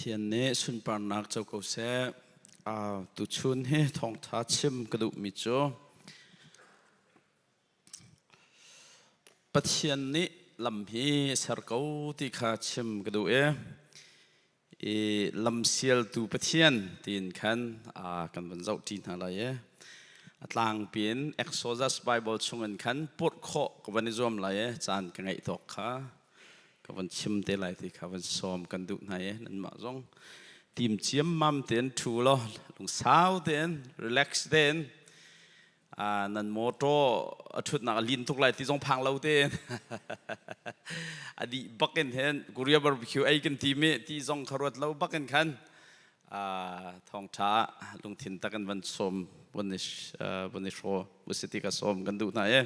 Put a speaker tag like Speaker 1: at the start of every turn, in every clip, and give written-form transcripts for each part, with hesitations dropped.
Speaker 1: Pathian nih sunparnak co ko seh. Tuchun hi thawngtha chim ka duhmi cu Pathian nih lam hi a ser ko ti kha chim ka duh i i lamsialtu Pathian tiin khan kan van zohṭi hna lai i a tlangpi in Exodus Bible chungin khan purh khawh ka van i zuam lai i caan ka ngeih tawk kha ka van chim te lai ti kha van sawm kan duh hna i nanmah zong tim ciammam tein ṭhu law lungsau tein relax tein nan motor a ṭhutnak a lin tuk lai ti zong phang lo tein a dih bak in hin Korea barbecue ei kan ti mi ti zong kha ruat lo bak in khan thawngṭha lungthin tak in van sawm van i van i hraw usiti ka sawm kan duh hna i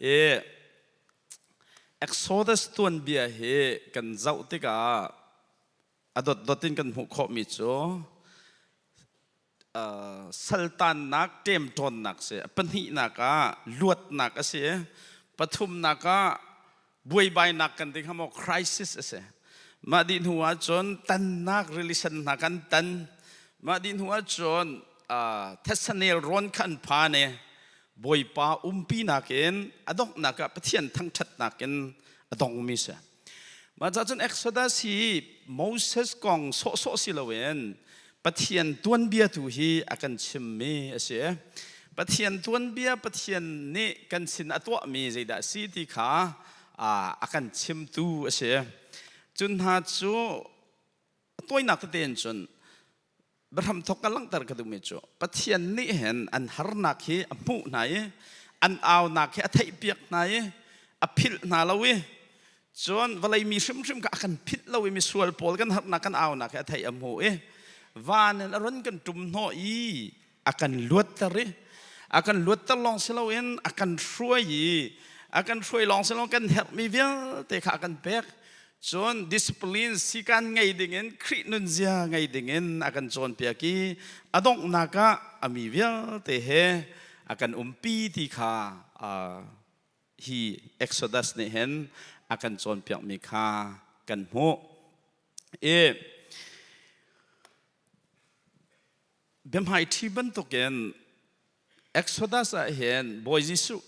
Speaker 1: i Exodus tuanbia hi kan zoh tikah a dotdot in kan hmuh khawhmi cu saltannak ṭemṭawnnak si pahnihnak ah luatnak a si pathumnak ah buaibainak kan ti hnga maw crisis a si mah dih hnu ah cun tannak relation hna kan tan mah dih hnu ah cun thessanel rawn kha an phan i Bawipa umpinak in a donghnak ah Pathian thangṭhatnak in a dongmi si. Mah cah cun Exodus hi Moses kong sawhsawh si loin Pathian tuanbia tu hi a kan chimmi a si. Pathian tuanbia Pathian nih kan sin a tuahmi zeidah a si ti kha a kan chimtu a si. Cun hna cu a tawinak tete in cun biahram thok ka langhter ka duhmi cu Pathian nih hin an harnak hi a hmuh hna i an aunak hi a theihpiak hna i a philh hna lo i cun vawlei mi hrimhrim kha a kan philh lo i misual pawl kan harnak kan aunak hi a theih a hmuh i van in a run kan ṭum hnawh i a kan luatter i a kan luatter lawng si loin a kan hruai i a kan hruai lawng si lo kan herhmi vialte kha a kan pek. Cun discipline sikan ngei dingin Khrih nunzia ngei dingin a kan cawnpiak i a donghnak ah a mi vialte he a kan umpi ti kha hi Exodus nih hin a kan cawnpiakmi kha kan hmuh. I biahmaiṭhi bantukin Exodus ah hin Bawi Jesuh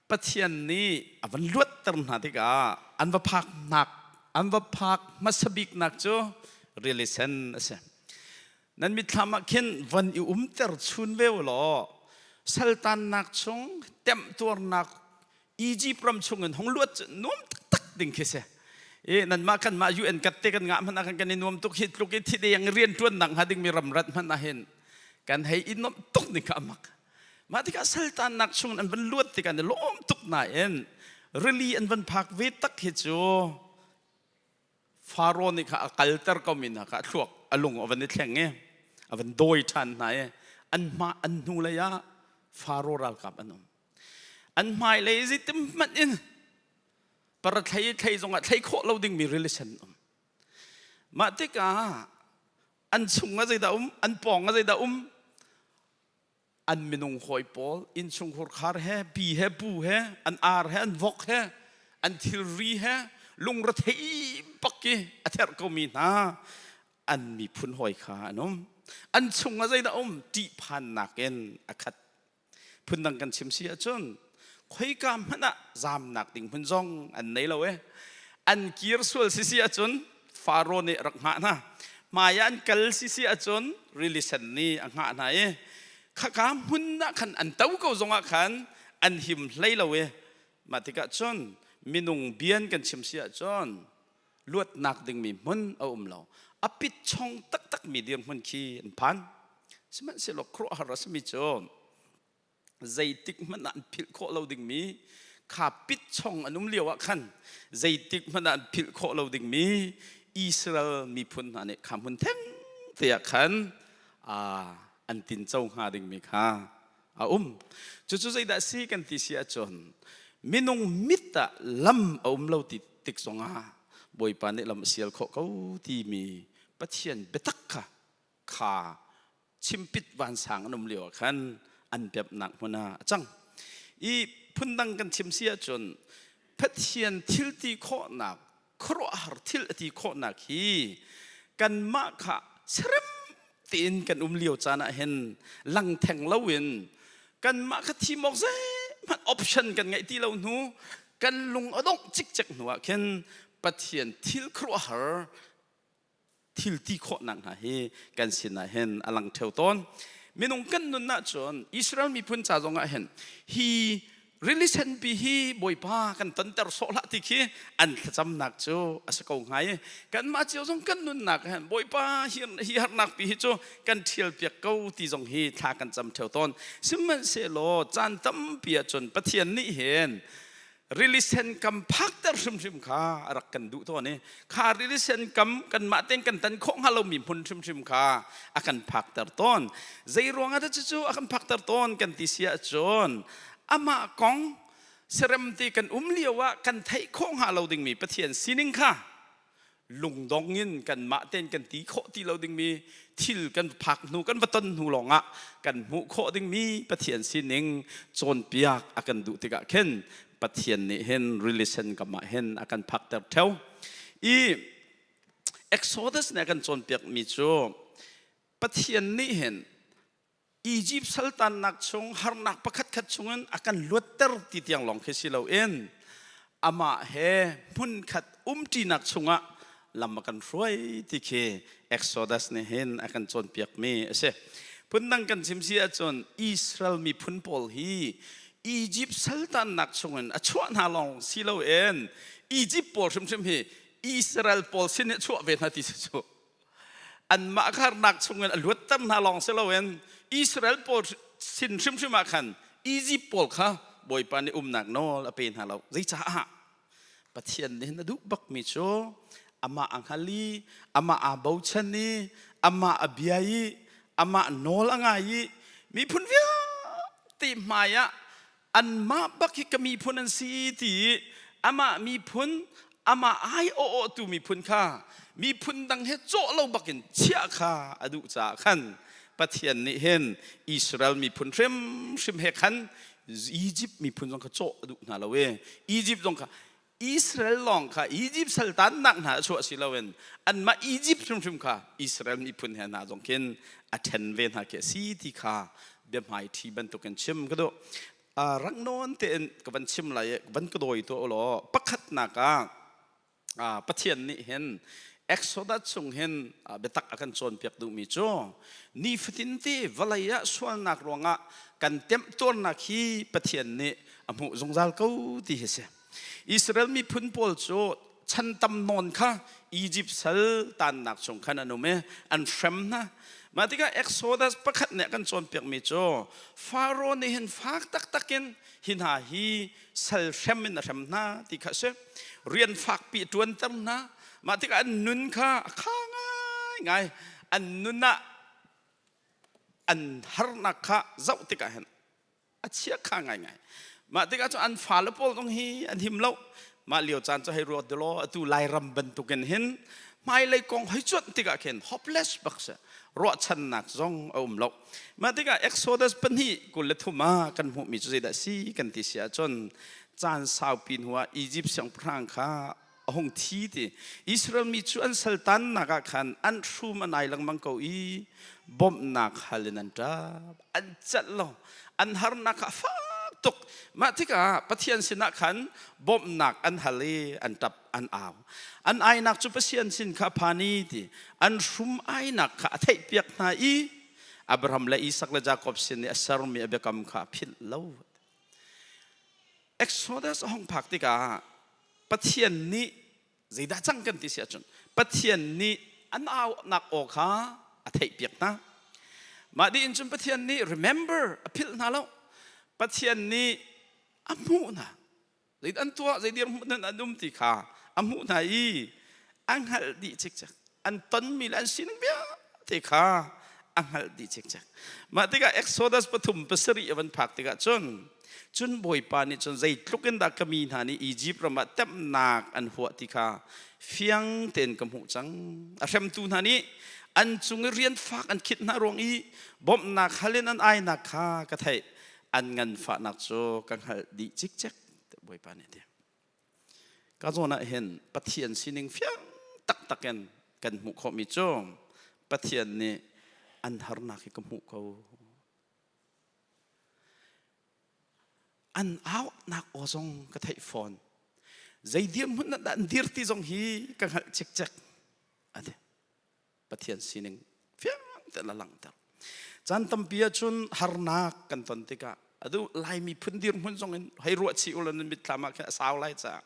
Speaker 1: Pathian nih a van luatter hna tikah an va phaknak an va phak hmasa biknak cu rili sen a si. Nan mitthlam ah khin van i umter chun ve u law saltannak chung temtuarnak Egypt ram chung in hong luat cu nuam taktak ding khi si. I nanmah kanmah UN kat te kan ngah hmanh ah kan kan i nuam tuk hi tluk i thi deng rian ṭuannak hnga dingmi ram rat hmanh ah hin kan hei i nuamh tuk ning kha a mak. Mah tikah saltannak chung an van luat tikah an i lawm tuk nain rili an van phak ve tak hi cu Faro nih kha a kalter ko mi hna kha a thluak a lung a van i thleng i a van dawi ṭhan hna i an hma an hnu lei ah Faro ralkap an um. An hmailei zeitim hmanh in parathlei thlei zongah thlei khawh lo dingmi rili sen um. Mah tikah an chung ah zeidah um, an pawng ah zeidah um, an minung hawi pawl innchungkhur khar he, pi he, pu he, an ar he, an vok he, an thilri he lungrethei bak i a therh komi hna an miphun hawi kha an um. An chung ah zeidah um? Ṭihphannak in a khat. Phundang kan chim si ahcun khoika hmanh ah zamnak ding hmun zong an nei lo e. An kir sual si si ahcun Faro nih rak hngah hna. Hmai ah an kal si si ahcun rili sen nih a hngah hna i khaka hmun ah khan an to ko zong ah khan an him hlei lo i mah tikah cun minung bian kan chim si ahcun luatnak dingmi hmun a um lo. A pit chong taktakmi dirhmun khi an phan. Sihmanhsehlaw khuaruahhar a simi cu zeitik hmanh ah an philh khawh lo dingmi kha pit chong an um lio ah khan zeitik hmanh ah an philh khawh lo dingmi Israel miphun hna nih kha hmun theng te ah khan an tinco hnga dingmi kha a um. Cucu zeidah si kan ti si ahcun minung mit ah lam a um lo ti tik zongah Bawipa nih lam a sial khawh ko timi Pathian biatak kha kha chimpit vansang an um lio ah khan an pemhnak hmun ah a cang. I phundang kan chim si ahcun Pathian thil ti khawhnak khuaruahhar thil a ti khawhnak hi Kanmah kha serem tein kan um lio caan ah hin lang theng loin kanmah kha thim awk zeihmanh option kan ngeih ti lo hnu, kan lung a dongh cikcek hnu ah khin Pathian thil khuaruahhar thil ti khawhnak hna hi kan sinah hin a lang ṭheo tawn. Minung kan nun ahcun Israel miphun ca zongah hin hi rili senpi hi Bawipa kan tonter sawh hlah ti khi an thlacamnak cu a si ko hnga i kanmah cio zong kan nunnak hin Bawipa hi harnak pi hi cu kan ṭhial piak ko ti zong hi thla kan cam ṭheo tawn. Sihmanhsehlaw caan tampi ahcun Pathian nih hin rili sen kam phakter hrimhrim kha a rak kan duh tawn i kha rili sen kam kanmah tein kan tan khawh hnga lomi hmun hrimhrim kha a kan phakter tawn. Zei ruangah dah cucu a kan phakter tawn kan ti si ahcun, amah kong serem ti kan um lio ah kan theih khawh hnga lo dingmi Pathian sining kha lungdong in kanmah tein kan ti khawh ti lo dingmi thil kan phak hnu, kan va ton hnu lawngah kan hmuh khawh dingmi Pathian sining cawnpiak a kan duh tikah khin Pathian nih hin relation kam ah hin a kan phakter theo i Exodus nih a kan cawnpiakmi cu Pathian nih hin Egypt saltannak chung harnak pakhatkhat chungin a kan luatter ti tiang lawng khi si loin amah he hmunkhat umṭinak chungah lam a kan hruai ti khi Exodus nih hin a kan cawnpiakmi a si. Phundang kan chim si ahcun Israel miphun pawl hi Egypt saltannak chungin a chuah hna lawng si loin Egypt pawl hrimhrim hi Israel pawl sin i a chuah ve hna ti si cu. Anmah harnak chungin a luatter hna lawng si loin Israel pawl sin hrimhrim ah khan Egypt pawl kha Bawipa nih umnak nawl a pe hna lo. Zeicah? Pathian nih hin a duh bakmi cu amah a hngal i amah aa bochan i amah a bia i amah nawl a ngai i miphun vialte hmai ah anmah bak hi ka miphun an si ti i amah miphun, amah ai awhtu miphun kha miphun dang he cawh lo bakin chiah kha a duh caah khan Pathian nih hin Israel miphun hrimhrim he khan Egypt miphun zong kha cawh a duh hna lo i Egypt zong kha Israel lawng kha Egypt saltannak hna a chuah si loin anmah Egypt hrimhrim kha Israel miphun he hna zong khin a ṭhen ve hna khi a si ti kha biahmaiṭhi bantukin chim ka duh. Rang nawn tein ka van chim lai i van ka dawi tuah u law. Pakhatnak ah Pathian nih hin Exodus chung hin biatak a kan cawnpiak duhmi cu nifatin te vawlei ah sualnak ruangah kan temtuarnak hi Pathian nih a hmuh zungzal ko ti hi si. Israel miphun pawl cu chan tam nawn kha Egypt sal tannak chung khan an um i an hrem hna. Mah tikah Exodus pakhat nih a kan cawnpiakmi cu Faro nih hin fak taktak in hi hna hi sal hrem in a hrem hna ti kha a si. Rian fakpi a ṭuanter hna. Mah tikah an nun kha a kha ngaingai. An nun ah an harnak kha zoh tikah hin a chia kha ngaingai. Mah tikah cun an fale pawl zong hi an him lo. Mah lio caan cu hei ruat delaw, atu Lairam bantukin hin hmailei kong hei cuanh tikah khin hopeless bak si, ruahchannak zong a um lo. Mah tikah Exodus 2:23 ah kan hmuhmi cu zeidah si kan ti si ahcun caan saupi hnuah Egypt siangpahrang kha a hung thi ti. Israel mi cu an saltannak ah khan an hrum an ai lengmang ko i bawmhnak hal in an ṭap, an celh lo, an harnak kha a fak tuk. Mah tikah Pathian sinah khan bawmhnak an hal i an ṭap, an au. An ainak cu Pathian sin kha a phan i ti an hrum ainak kha a theihpiak hna i Abraham le Isak le Jakob sin i a sermi a biakam kha a philh lo. Exodus a hung phak tikah Pathian nih zeidah cang kan ti si ahcun Pathian nih an aunak aw kha a theihpiak hna. Mah dih in cun Pathian nih remember, a philh hna lo. Pathian nih a hmuh hna. Zei an tuah, zei dirhmun an um ti kha a hmuh hna i a hngalh dih cikcek. An tonmi le an sining vialte kha a hngalh dih cikcek. Mah tikah Exodus 3:7 a van phak tikah cun cun Bawipa nih cun zeitluk in dah ka mi hna nih Izipt ram ah temhnak an huah ti kha fiang tein ka hmuh cang. A hremtu hna nih an cung i rian fak an khit hna ruang i bawmhnak hal in an ainak kha ka theih. An nganfahnak cu ka hngalh dih cikcek, Bawipa nih a ti. Ka zawn ah hin Pathian sining fiang taktak in kan hmuh khawhmi cu Pathian nih an harnak hi ka hmuh ko. An aunak aw zong ka theih fawn. Zei dirhmun ah dah an dir ti zong hi ka hngalh cikcek. A ti. Pathian sining fiang tein a langhter. Caan tampi ahcun harnak kan ton tikah adu Laimi phun dirhmun zong in hei ruah chih ulaw nan mitthlam ah khin a sau lai caah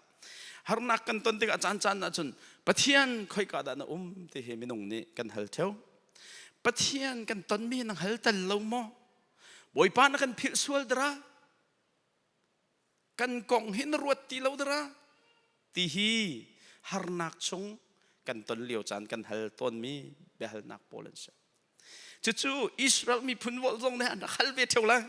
Speaker 1: harnak kan ton tikah caan caan ahcun Pathian khoika dah na um ti hi minung nih kan hal theo. Pathian kan tonmi na hal tel lo maw? Bawipa na kan philh sual dara? Kan kong hi na ruat ti lo dara? Ti hi harnak chung kan ton lio caan kan hal tawnmi biahalnak pawl an si. Cucu Israel miphun vol zong nih an rak hal ve theo lai.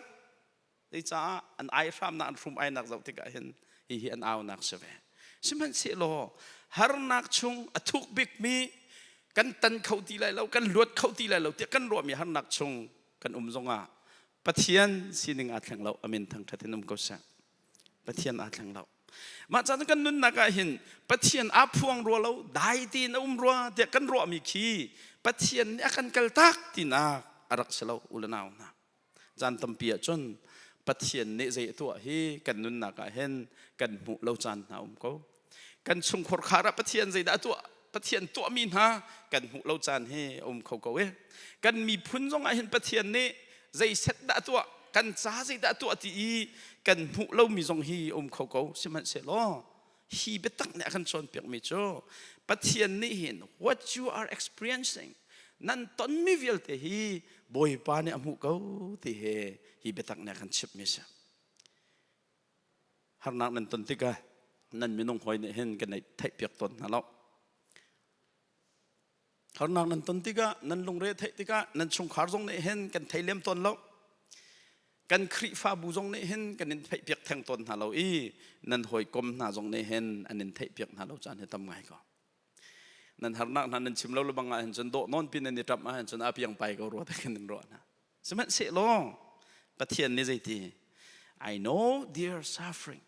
Speaker 1: Zeicah an ai hramnak an hrum ainak zoh tikah hin hihi an aunak si ve. Sihmanhsehlaw harnak chung a thuk bikmi kan tan kho ti lai lo, kan luat kho ti lai lo tiah kan ruahmi harnak chung kan um zongah Pathian sining aa thleng lo. Amin thangṭhat in um ko seh. Pathian aa thleng lo. Mah caan kan nunnak ah hin Pathian aa phuang rua lo, dai tein a um rua tiah kan ruahmi khi Pathian nih a kan kaltak tinak a rak si lo u le nau hna. Caan tampi ahcun Pathian nih zei a tuah hi kan nunnak ah hin kan hmuh lo caan hna um ko. Kan chungkhur khar ah Pathian zeidah a tuah Pathian tuahmi hna kan hmuh lo caan hi a um kho ko i kan miphun zong ah hin Pathian nih zei set dah a tuah kan ca zeidah a tuah ti i kan hmuh lomi zong hi a um kho ko. Sihmanhsehlaw hi biatak nih a kan cawnpiakmi cu Pathian nih hin what you are experiencing nan tonmi vialte hi Bawipa nih a hmuh ko ti hi hi biatak nih a kan chimhmi a si. Harnak nan ton tikah nan minung hawi nih hin kan theihpiak tawn hna lo. Harnak nan ton tikah nan lungre theih tikah nan chungkhar zong nih hin kan thei lem tawn lo. Kan Khrihfabu zong nih hin kan in theihpiak theng tawn hna lo i nan hawikom hna zong nih hin an in theihpiak hna lo caan hi tam ngai ko. Nan harnak hna nan chim lo le bang ah hin cun dawh nawn pin nan i ṭamh ah hin cun a piang pai ko rua te kan in ruah hna. Sihmanhsehlaw Pathian nih zeiti I know their suffering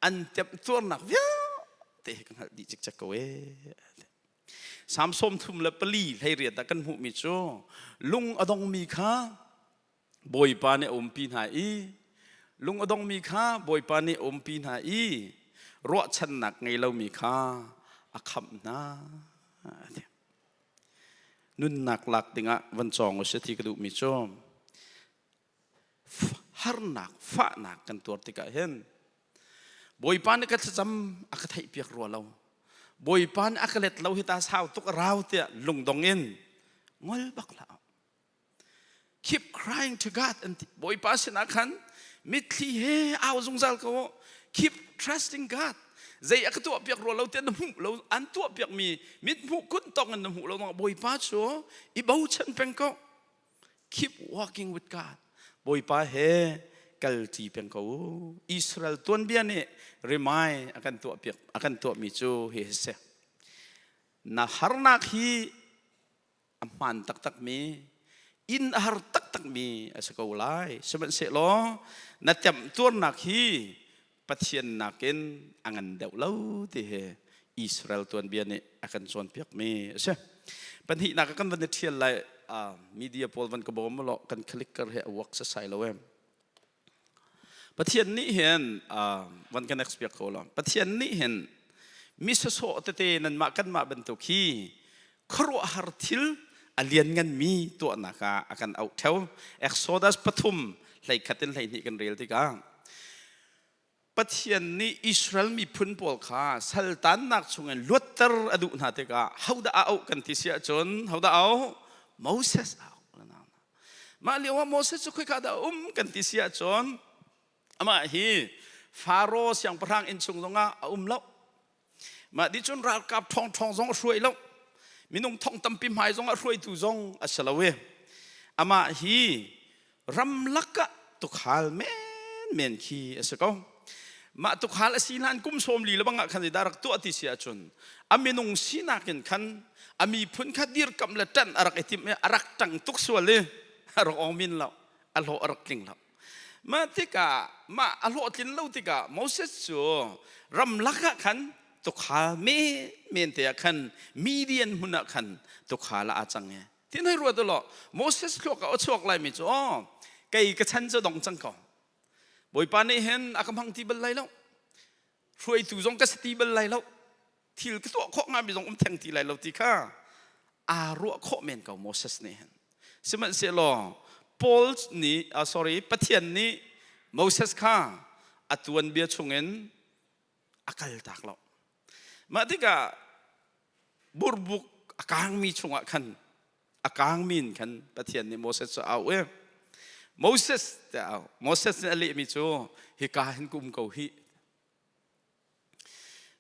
Speaker 1: an temtuarnak vialte hi ka hngalh dih cikcek ko ee. Salm 34 hleiriat ah kan hmuhmi cu lung a dongmi kha Bawipa nih a umpi hna i lung a dongmi kha Bawipa nih a umpi hna i ruahchannak ngei lomi kha a khamh hna. Nunnak lak dingah van cawng u si ti ka duhmi cu harnak fahnak kan tuar tikah hin Bawipa nih ka thlacam a ka theihpiak rua lo. Bawipa nih a ka let lo hi ta sau tuk a rau tiah lungdong in ngol bak hlah. Keep crying to God an ti. Bawipa sinah khan mitthli he au zungzal ko. Keep trusting God. Zei a ka tuah piak rua lo tiah na hmuh lo an tuah piak mi mit hmuh kun tong in na hmuh lo Bawipa cu i bochan peng ko. Keep walking with God. Bawipa he kalṭi peng ko. Israel tuanbia nih remind a kan tuah piak a kan tuah mi cu hi si. Na harnak hi a hmaan taktakmi inn a har taktakmi a si ko lai. Sihmanhsehlaw na temtuarnak hi Pathian nakin a ngan deuh lo ti hi Israel tuanbia nih a kan cawnpiakmi a si. Pahnihnak ah kan van i ṭhial lai. Media pawl van ka bawm law kan clicker he a work sasai lo em. Pathian nih hin van kan expiak ko lo. Pathian nih hin mi sawsawh tete nanmah kanmah bantuk hi khuaruahhar thil a liannganmi tuahnak ah a kan auh theo. Exodus pathum 11 in 12 kan rel tikah Pathian nih Israel miphun pawl kha saltannak chungin luatter a duh hna tikah hodah a auh kan ti si ahcun hodah a auh? Moses a auh. Mah lio ah Moses cu khoika dah a um kan ti si ahcun amah hi Faro siangpahrang inn chung zongah a um lo. Mah ti cun ralkap ṭhawngṭhawng zong a hruai lo. Minung thong tampi hmai zong a hruaitu zong a si lo i amah hi ramlak ah tukhal menmen khi a si ko. Mah tukhal a si hlan kum 40 le bang ah khan zeidah rak tuah ti si ahcun a minung sinak in khan a miphun kha dirkamh le ṭanh a rak i timh i a rak ṭang tuk sual i a rak ong min lo, a hlawh a rak tling lo. Mah tikah mah a hlawhtlin lo tikah Moses cu ramlak ah khan tukhal men men te ah khan Midian hmun ah khan tukhal ah aa cang i tin hei ruat law Moses thluak ah a chuak lai mi cu aw kei ka chan cu dong cang ko. Bawipa nih hin a ka hmang ti bal lai lo, hruaitu zong ka si ti bal lai lo, thil ka tuah khawh ngami zong um theng ti lai lo ti kha aa ruah khawh men ko Moses nih hin. Sihmanhsehlaw Paul nih sorry, Pathian nih Moses kha a tuanbia chungin a kaltak lo. Mah tikah burbuk a kangmi chungah khan a kangmi in khan Pathian nih Moses cu a auh i Moses tiah a auh. Moses nih a lehmi cu hika hin ka um ko hih.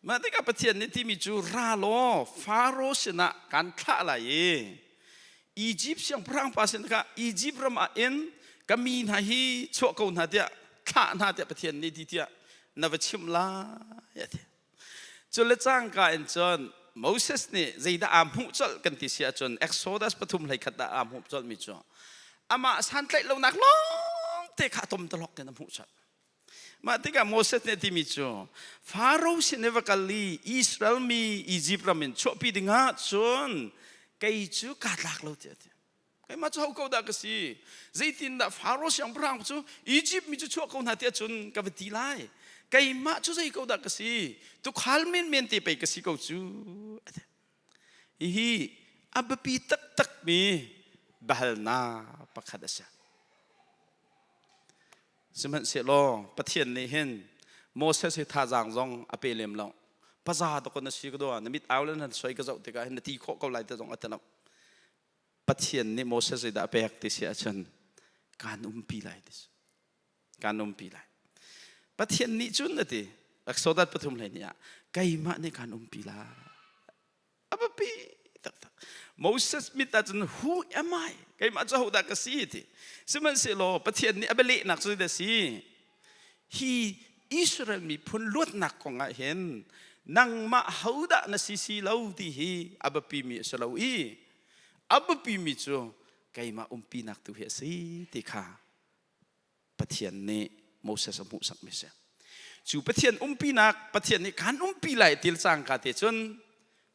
Speaker 1: Mah tikah Pathian nih timi cu ra law Faro sinah kan thlah lai i Egypt siangpahrang pa sin kha Egypt ram ah in ka mi hna hi chuah ko hna tiah thlah hna tiah Pathian nih ti tiah na va chimh lai a ti. Cu le cangka in cun Moses nih zeidah aa hmuh colh kan ti si ahcun Exodus 3:13 ah aa hmuh colhmi cu amah santlaih lonak lawng te kha a tom talok in a hmuh colh. Mah tikah Moses nih a timi cu Faro sin i va kal i Israel mi Izipt ram in chuahpi dingah cun kei cu kaa tlak lo tiah a ti. Keimah cu ho ko dah ka si? Zeitindah Faro siangpahrang cu Izipt mi cu chuah ko hna tiah cun ka va ti lai? Keimah cu zei ko dah ka si? Tukhal menmen te pei ka si ko cu. A ti. Hihi a biapi taktakmi biahalnak pakhat a si. Sihmanhsehlaw Pathian nih hin Moses hi thazaang zong a pe lem lo. Paza dawk na si ka dua, na mit au le na soi ka zoh tikah hin na ti khawh ko lai te zong a ti lo. Pathian nih Moses zeidah a pek ti si ahcun kaan umpi lai ti si. Kaan umpi lai. Pathian nih cun a ti. Exodus 3:12 ah keimah nih kaan umpi lai. A biapi taktak. Moses mit ahcun who am I? Keimah cu hodah ka si ti. Sihmanhsehlaw Pathian nih a bialehnak cu zeidah si? Hi Israel miphun luatnak kong ah hin nangmah hodah na si si lo ti hi a biapimi a si lo i a biapimi cu keimah umpinak tu hi a si ti kha Pathian nih Moses a hmuhsakmi a si. Cu Pathian umpinak, Pathian nih kaan umpi lai til cangka te cun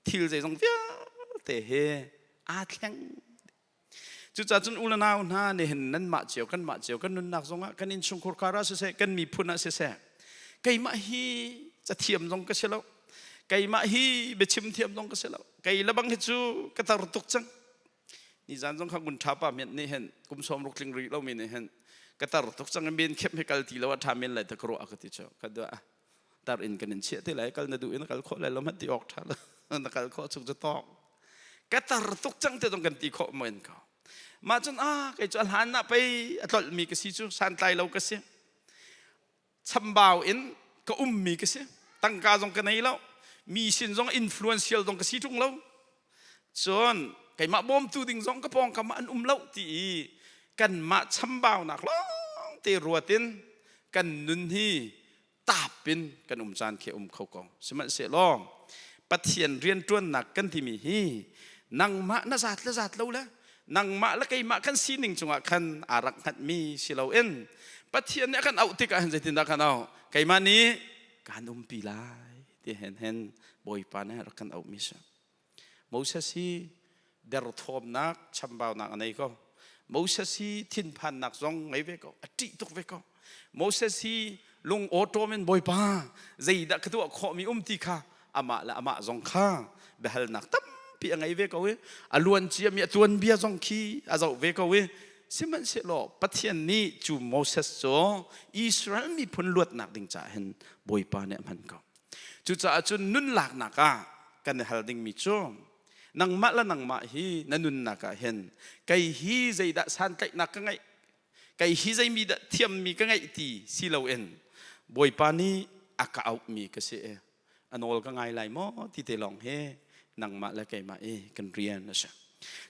Speaker 1: thil zeizong vialte he aa thleng. Cucaah cun u le nau hna nihin nanmah cio kanmah cio kan nunnak zongah kan innchungkhar kar ah siseh kan miphun ah siseh keimah hi cathiam zong ka si lo keimah hi biachim thiam zong ka si lo kei lebang hi cu ka tar tuk cang Nizan zong kha ngun ṭha pa miat nih hin kum 60 tling rih lomi nih hin ka tar tuk cang men khep he kal ti lo a ṭha men lai ta ka ruah ka ti cu ka duah tar in kan in chiah te lai kal na duh in kal khawh lai lo hmanh ti awk ṭha lo na kal khawh chung cu tawk ka tar tuk cang te zong kan ti khawh men ko mah cun ah kei cu a hlan ah pei a tlolh mi ka si cu santlai lo ka si chambau in ka ummi ka si. Tangka zong ka nei lo, mi sin zong influential zong ka si ṭung lo. Cun keimah bawmtu ding zong ka pawngkam ah an um lo ti i kanmah chambaunak lawng te ruat in kan nun hi tap in kan um caan khi um kho ko. Sihmanhsehlaw Pathian rianṭuannak kan timi hi nangmah na zat le zat lo le nangmah le keimah kan sining cungah khan aa rak hngatmi si loin Pathian nih a kan auh tikah hin zeitindah kan auh? Keimah nih kaan umpi lai ti hen hen Bawipa nih rak kan auhmi si. Moses hi derthawmnak chambaunak a nei ko. Moses hi thinphannak zong ngei ve ko, a ṭih tuk ve ko. Moses hi lung awṭawm in Bawipa zeidah ka tuah khawhmi um ti kha amah le amah zong kha biahalnak tampi a ngei ve ko i a luan ciami a tuanbia zong khi a zoh ve ko i sihmanhsehlaw Pathian nih cu Moses cu Israel miphun luatnak ding caah hin Bawipa nih a hman ko. Cucaah cun nun laknak ah kan i hal dingmi cu nangmah le nangmah hi na nunnak ah hin kei hi zeidah santlaihnak ka ngeih kei hi zeimi dah thiammi ka ngeih ti si loin Bawipa nih a ka auhmi ka si i a nawl ka ngai lai maw ti te lawng hi nangmah le keimah i kan rian a si.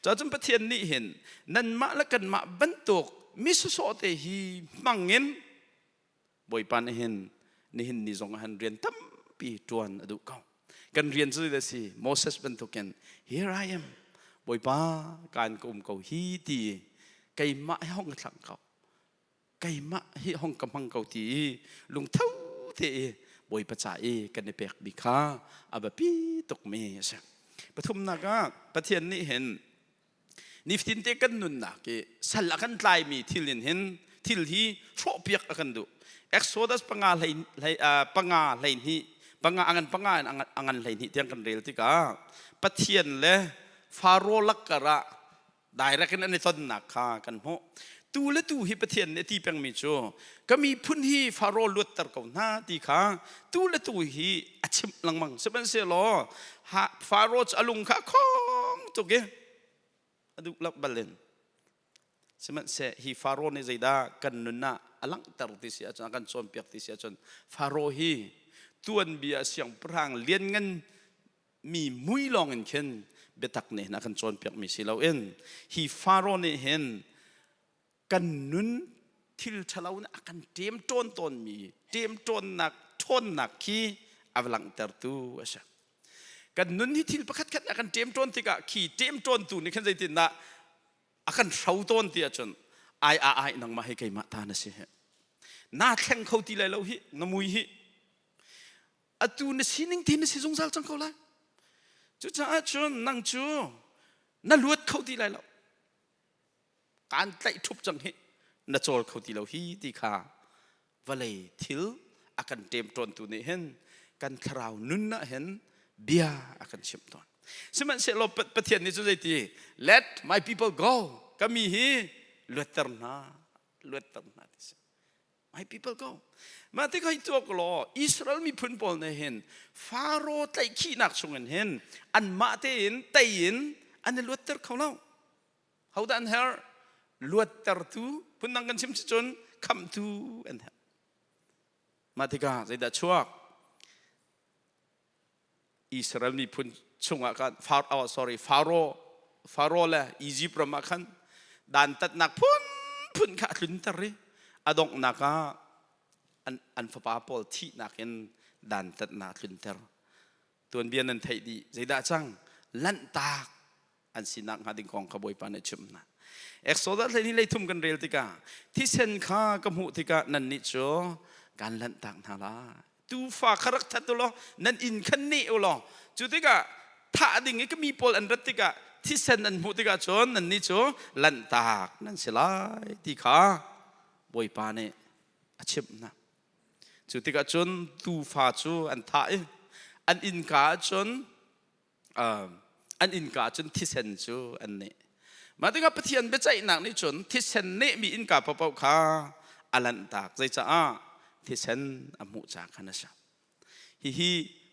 Speaker 1: Cun Pathian nih hin nanmah le kanmah bantuk mi sawsawh te hi hmang in Bawipa nih hin nihin ni zong ah hin rian tampi ṭuan a duh ko. Kan rian cu zeidah a si? Moses bantukin here I am Bawipa kaan ka um ko hi ti keimah hi hong ka thlang ko. Keimah hi hong ka hmang ko ti i lungtho te i. Bawipa ca i kan i pekmi kha a biapi tukmi a si. Pathumnak ah Pathian nih hin nifatin te kan nunnak i sal a kan tlaimi thil in hin thil hi hrawhpiak a kan duh. Exodus 5 hlei, 5 12 panga angan panga in angan 12 tiang kan rel tikah Pathian le Faro lakkar ah direct in an i tonnak kha kan hmuh. Tu le tu hi Pathian nih a ti pengmi cu ka miphun hi Faro luatter ko hna ti kha tu le tu hi a chimh lengmang. Sihmanhsehlaw Faro cu a lung kha a khong tuk i a duh lo bal in. Sihmanhseh hi Faro nih zeidah kan nun ah a langhter ti si ahcun a kan cawnpiak ti si ahcun Faro hi tuanbia siangpahrang lianngan mi mui lawng in khin biatak nih hin a kan cawnpiakmi si loin hi Faro nih hin kan nun thil ṭhalo nih a kan ṭemṭawn tawnmi ṭemṭawnnak ṭhawnnak khi a va langhtertu a si. Kan nun hi thil pakhat khat a kan ṭemṭawn tikah khi ṭemṭawntu nih khan zeitindah a kan hro tawn ti ahcun ai a ai nangmah hi keimah ta na si hi naa thleng kho ti lai lo hi na mui hi atu na sining te na si zungzal cang ko lai. Cucaah cun nang cu na luat kho ti lai lo, kaan tlaih ṭhup cang hi, na cawl kho ti lo hi ti kha vawlei thil a kan ṭemṭawntu nih hin kan thlarau nun ah hin bia a kan chimh tawn. Sihmanhsehlaw Pathian nih cu zeiti let my people go, ka mi hi luatter hna, luatter hna ti si. My people go. Mah tikah hi tuak law Israel miphun pawl nih hin Faro tlaihkhihnak chungin hin anmah tein tei in an i luatter kho lo. Hodah an herh? Luattertu, phundang kan chim si cun khamhtu an herh. Mah tikah zeidah chuak? Israel miphun chungah khan oh, sorry Pharaoh Pharaoh le Egypt ram ah khan dantatnak phunphun kha a tlunter i a donghnak ah an fapa pawl thihnak in dantatnak a tlunter. Tuanbia nan theih dih. Zeidah cang? Lanhtak an sinak hnga ding kong kha Bawipa nih a chimh hna. Exodus 23 kan rel tikah thisen kha ka hmuh tikah nannih cu kan lanhtak hna lai. Tuufa kha rak that u law nan inn khan neh u law cu tikah thah ding i ka mi pawl an rat tikah thisen an hmuh tikah cun nannih cu lanhtak nan si lai ti kha Bawipa nih a chimh hna. Cu tikah cun tuufa cu an thah i an innka ah cun an innka cun thisen cu an neh. Mah tikah Pathian biaceihnak nih cun thisen nehmi innka paohpaoh kha a lanhtak. Zeicaah? Thisen a hmuh ca khan a si. Hihi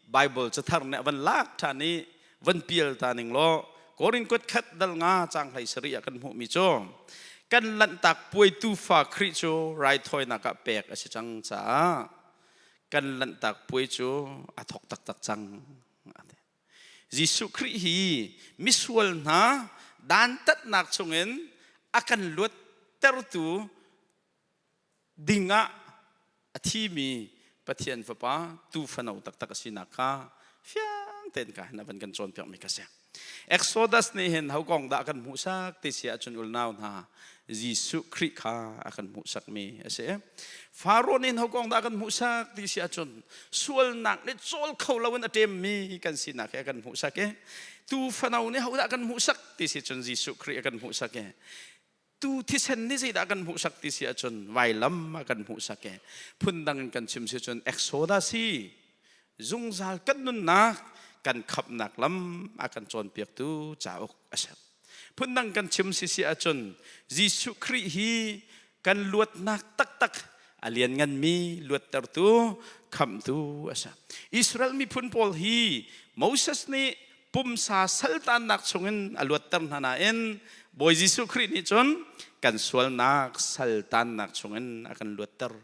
Speaker 1: Bible cathar nih a van lak ṭhan i van pial ta ning law Korin kuat khat dal nga caang 17 ah kan hmuhmi cu kan lanhtak puai tuufa Khrih cu raithawinak ah pek a si cang caah kan lanhtak puai cu a thawk taktak cang. Jesuh Khrih hi misual hna dantatnak chungin a kan luattertu dingah a thimi Pathian Fapa tuufano taktak a sinak kha fiang tein ka hin a van kan cawnpiakmi ka si. Exodus nih hin ho kong dah kan hmuhsak ti si ahcun ulnau hna Jesuh Khrih kha a kan hmuhsakmi a si. Faro nih ho kong dah kan hmuhsak ti si ahcun sualnak nih cawl kho loin a ṭemmi kan sinak hi a kan hmuhsak i tu fano nih hodah kan hmuhsak ti si cun Jesuh Khrih a kan hmuhsak i tu thisen nih zeidah kan hmuhsak ti si ahcun vailam a kan hmuhsak i phundang in kan chim si cun Exodus hi zungzal kan nunnak kan khamhnak lam a kan cawnpiaktu cauk a si. Phundang kan chim sisi ahcun Jesuh Khrih hi kan luatnak taktak a liannganmi luattertu khamhtu a si. Israel miphun pawl hi Moses nih pumsa saltannak chungin a luatter hna nain Bawi Jesuh Khrih nih cun kan sualnak saltannak chungin a kan luatter.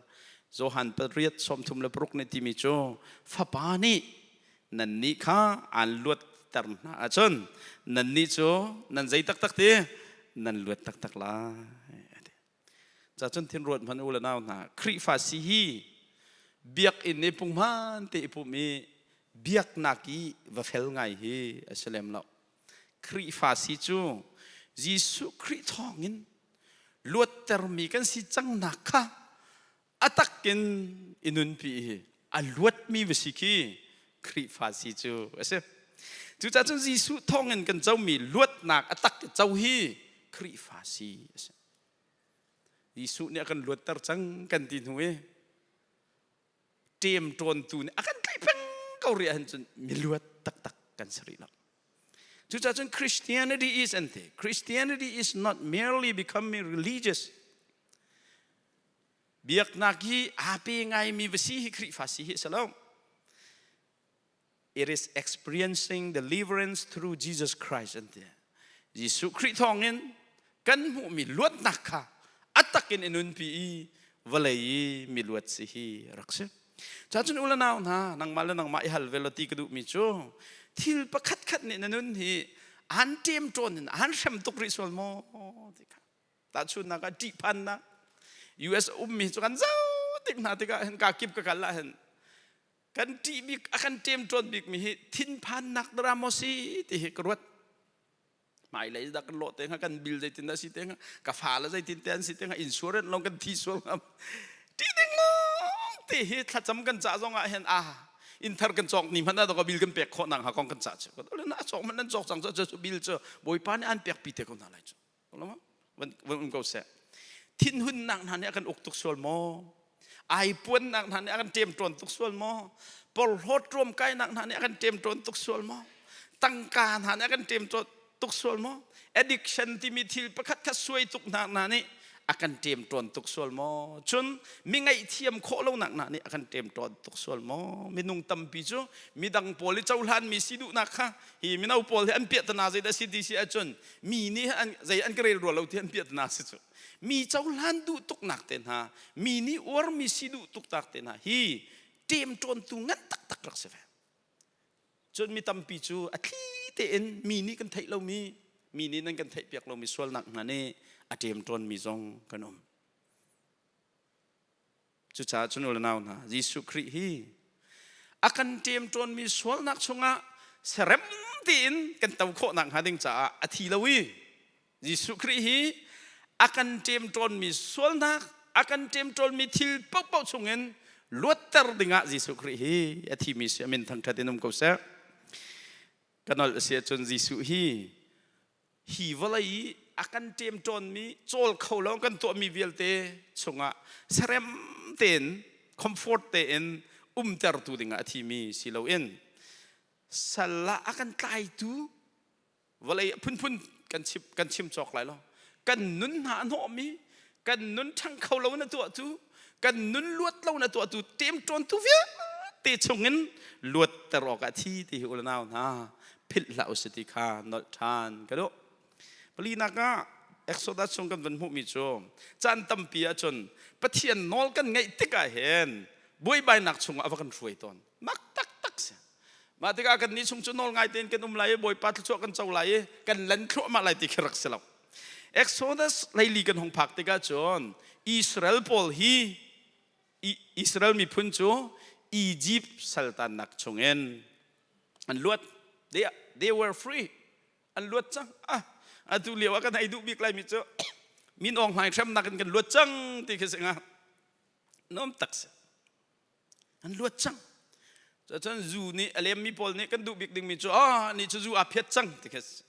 Speaker 1: Johan 8:36 nih timi cu Fapa nih nannih kha aan luatter hna ahcun nannih cu nan zei taktak ti nan luat taktak lai. Cacun thin ruat hmanh u le nau hna, Khrihfa si hi biakinn i punghman te i pumh i biaknak i va fel ngai hi a si lem lo. Khrihfa si cu Jesuh Khrih thawngin luattermi kan si cangnak kha a takin i nunpi hi. A luatmi va si khi Khrihfa si cu a si. Cucaah cun Jesuh thawngin kan comi luatnak a tak co hi Khrihfa si a si. Jesuh nih a kan luatter cang kan ti hnu i ṭemṭawntu nih a kan tlaih peng ko rih ahhin cun miluat taktak kan si rih lo. Cucaah cun Christianity is an ti. Christianity is not merely becoming religious. Biaknak hi aa pe ngaimi va si hi Khrihfa si hi a si lo. It is experiencing deliverance through Jesus Christ an ti. Jesuh Khrih thawngin kan hmuhmi luatnak kha a takin i nunpi i vawlei i miluat si hi rak si. Cacun u le nau hna, nangmah le nangmah i hal ve law ti ka duhmi cu thil pakhat khat nih na nun hi aan ṭemṭawn in aan hrem tuk rih sual maw ti kha. Tahchunhnak ah ṭihphannak US ummi cu kan zoh tik hna tikah hin ka kip ka kal ah hin kan ṭih bik a kan ṭemṭawn bikmi hi thinphannak dara maw si ti hi ka ruat. Hmailei dah kan lawh te hnga kan bil zeitin dah si te hnga ka fa le zeitin te an si te hnga insurance lawng kan thi sual hnga ti ding lawng ti hi thlacam kan cah zong ah hin ah inn thar kan cawk ni hmanh ah ka bil kan pek khawh nak hnga kong kan cah cu na cawk hmanh nan cawk cang cu bil cu bawipa nih an pek pi te ko hna lai cu van um ko seh thinhunnak hna nih a kan uk tuk sual maw ai puannak hna nih a kan ṭemṭawn tuk sual maw porhlawt ruamkainak hna nih a kan ṭemṭawn tuk sual maw tangka hna nih a kan ṭemṭawn tuk sual maw addiction timi thil pakhat khat suai tuk hna hna nih a kan ṭemṭawn tuk sual maw cun mi ngaihthiam khawh lonak hna nih a kan ṭemṭawn tuk sual maw minung tampi cu midang pawl i cohlanmi si duhnak kha hi mino pawl hi an piahtana zeidah si ti si ahcun mi nih an zei an ka rel rua lo ti an piahtana si cu mi cohlan duh tuknak te hna mi nih uarmi si duh tuknak te hna hi ṭemṭawntu ngan taktak rak si ve cun mi tampi cu a thli tein mi nih kan theih lomi mi nih nan kan theihpiak lomi sualnak hna nih a ṭemṭawnmi zong kan um Cucaah cun u le nau hna, Jesuh Khrih hi a kan ṭemṭawnmi sualnak chungah serem tein kan to khawh nakhnga ding caah a thi lo i Jesuh Khrih hi a kan ṭemṭawnmi sualnak, a kan ṭemṭawnmi thil paohpaoh chungin luatter dingah Jesuh Khrih hi a thimi si a min thangṭhat in um ko seh. Ka nolh a si ahcun Jesuh hi hi vawlei i a kan ṭemṭawnmi cawl kho lo kan tuahmi vialte chungah serem tein comfort tein umtertu dingah a thimi si loin sal ah a kan tlaitu vawlei phunphun kan chim kan chim cawk lai lo kan nun hna a hnawhmi kan nun ṭhang kho lo na tuahtu kan nun luat lo na tuahtu ṭemṭawntu vialte chungin luatter awkah thi ti hi u le nau hna philh hlah usih ti kha nolh ṭhan ka duh. Palinak ah Exodus chung kan van hmuhmi cu caan tampi ahcun Pathian nawl kan ngaih tikah hin buaibainak chungah a va kan hruai tawn. Mak taktak si. Mah tikah kan nih chung cu nawl ngai tein kan um lai i Bawipa thluachuah kan co lai i kan len thluahmah lai ti khi rak si lo. Exodus hleili kan hung phak tikah cun Israel pawl hi Israel miphun cu Egypt saltannak chungin an luat. They were free. An luat cang. Ah, atu lio ah kan hei duh bik laimi cu Min Aung Hlaing hremnak in kan luat cang ti khi si nga. Nuam tak si. An luat cang. Cun zu nih a lemmi pawl nih kan duh bik dingmi cu ah ni cu zu aa phiat cang ti khi si.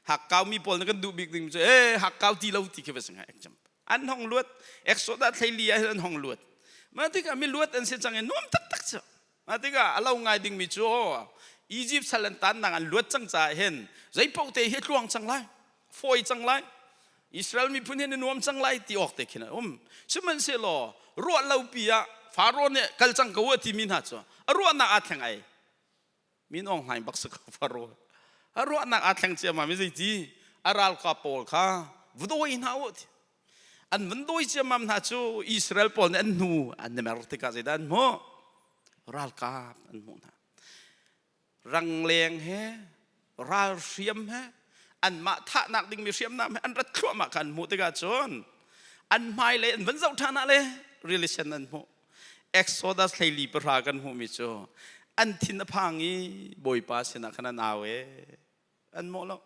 Speaker 1: Hakkau mi pawl nih kan duh bik ding cu ee hakkau ti lo ti khi va si ngai example. An hong luat Exodus thleili ah an hong luat. Mah tikah mi luat an si cang i nuam taktak cu. Mah tikah a lo ngai dingmi cu Egypt sal an tannak an luat cang caah hin zeipaoh te hi tluang cang lai, fawi cang lai. Israel miphun hin nuam cang lai ti awk te khin a um. Sihmanhsehlaw ruah lo pi ah Faro nih kal cang ko a timi hna cu a ruahnak aa thleng ai. Min Aung Hlaing bak si ko Faro. A ruahnak aa thleng ciammam i zeiti a ralkap pawl kha va dawi hna u ti. An van dawi ciammam hna cu Israel pawl nih an hnu an i mer tikah zeidah an hmuh? Ralkap an hmuh hna. Rangleng he ralhriam he anmah thahnak dingmi hriamnam he an rat thluahmah kha an hmuh tikah cun an hmailei an van zoh ṭhan ah le rili sen an hmuh. Exodus 14 kan hmuhmi cu an thin a phang i Bawipa sinah khan an au e an mawh lo.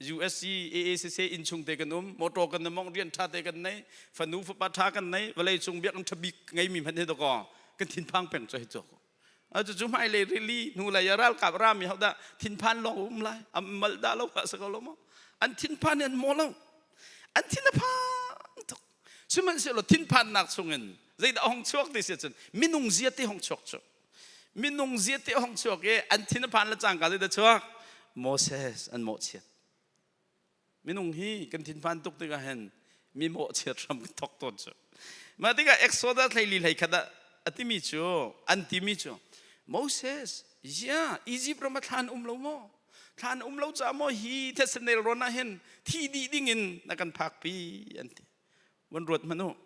Speaker 1: USC AACC innchung te kan um motor kan mong rian tha te kan nei fanu fapa tha kan nei vawlei cung biakinn tha bik ngeimi hmanh hi dakaw. Kan thinphang peng cu hei cu. Cucu hmailei rili hnulei ah ralkap rami hodah thinphan lawng um lai am mal dah lo sa ko lo maw an thinphan an maw lo an thin a phang tuk sihmanhsehlaw thinphannak chungin zeidah hong chuak ti si cun minung zia te hong chuak cu minung zia te hong chuak i an thin a phan le cangka zeidah chuak Moses an mawhchiat Minung hi kan thinphan tuk tikah hin mi mawhchiat hram kan thok tawn cu. Mah tikah Exodus hleili hleikhat ah a timi cu an timi cu Moses ya Egypt ram ah thlan um lo maw? Thlan um lo caah maw hi thetse nelrawn ah hin thi dih ding in na kan phakpi an ti. Van ruat hmanh u.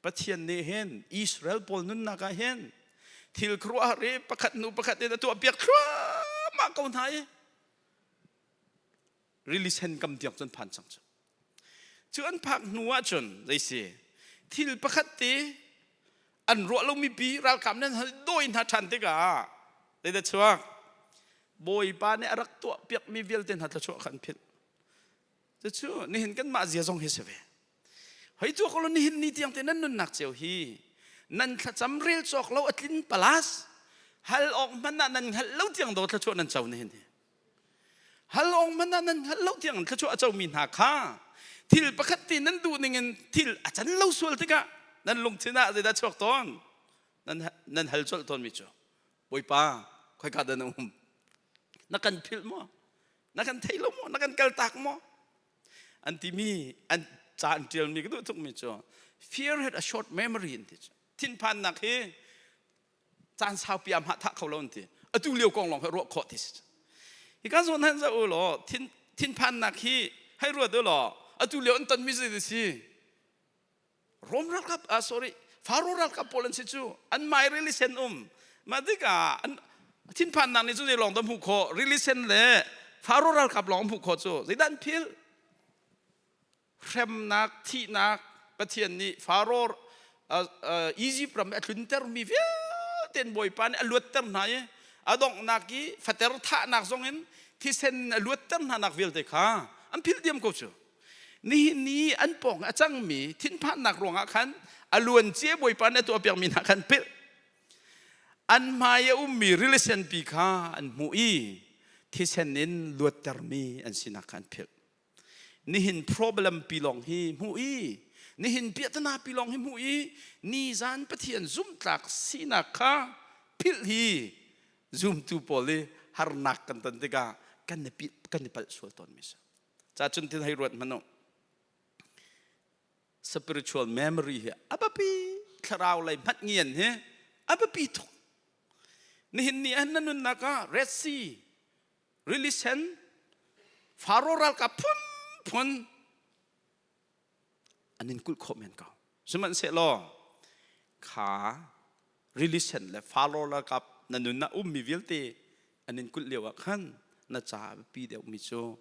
Speaker 1: Pathian nih hin Israel pawl nunnak ah hin thil khuaruahhar i pakhat hnu pakhat in a tuahpiak thluahmah ko hna i rili sen kam tiang cun phan cang cu cu an phak hnu ah cun zeisi thil pakhat te an ruah lomi pi ralkap nan dawi hna ṭhan tikah zeidah chuak bawipa nih a rak tuah piakmi vialte hna thluachuah kha an philh cucu nihin kanmah zia zong hi si ve hoi tu ko nihin ni tiang te nan nunnak cio hi nan thlacam rel cawk lo a tlin palas hal awk hmanh ah nan hngalh lo tiang do thluachuah nan co nihin hi Hal awk hmanh ah nan hngalh lo tiang thluachuah a comi hna kha thil pakhat te nan duh ning in thil a can lo sual tikah nan lungthin ah zeidah chuak tawn? Nan, nan hal colh tawnmi cu Bawipa khoika dah na um? Na kan philh maw? Na kan thei lo maw? Na kan kaltak maw? An timi an ca an ṭialmi ka duh tukmi cu fear had a short memory an ti cu thinphannak hi caan saupi ah hmah thah kho lo an ti atu lio kong lawng hi ruah khawh ti si hi ka zawn han zoh u law thin thinphannak hi hei ruat u law atu lio an tonmi zei si Rom ralkap ah sorry Faro ralkap pawl an si cu an mai rili sen um mah tikah an thinphannak nih cu zei lawng dah hmuh khawh rili sen le Faro ralkap lawng hmuh khawh cu zeidah an philh Hremnak, thihnak Pathian nih Faro Egypt ram i a tluntermi vialte in Bawipa nih a luatter hna i a donghnak i fater thahnak zongin thisen a luatter hnanak vialte kha an philh diam ko cu. Nihin ni an pawng a cangmi thinphannak ruangah khan a luancia Bawipa nih a tuahpiakmi hna khan philh. An hmai a ummi rili senpi kha an hmuh i thisen in luattermi an sinak kha an philh. Nihin problem pi lawng hi hmuh i nihin piahtana pi lawng hi hmuh i nizan Pathian zumhtlak sinak kha philh hi zumtu pawl i harnak kan ton tikah kan i kan i palh sual tawnmi si. Ca cun tin hei ruat hmanh u. Spiritual memory hi a biapi thlarau lei hmanh ngian hi a biapi tuk. Nihin ni ah na nunnak ah Red Sea Rili Sen, Faro ralkap phunphun an in kulh khawh men ko. Sihmanhsehlaw kha Rili Sen le Faro ralkap na nun ah ummi vialte an in kulh lio ah khan na ca biapi deuhmi cu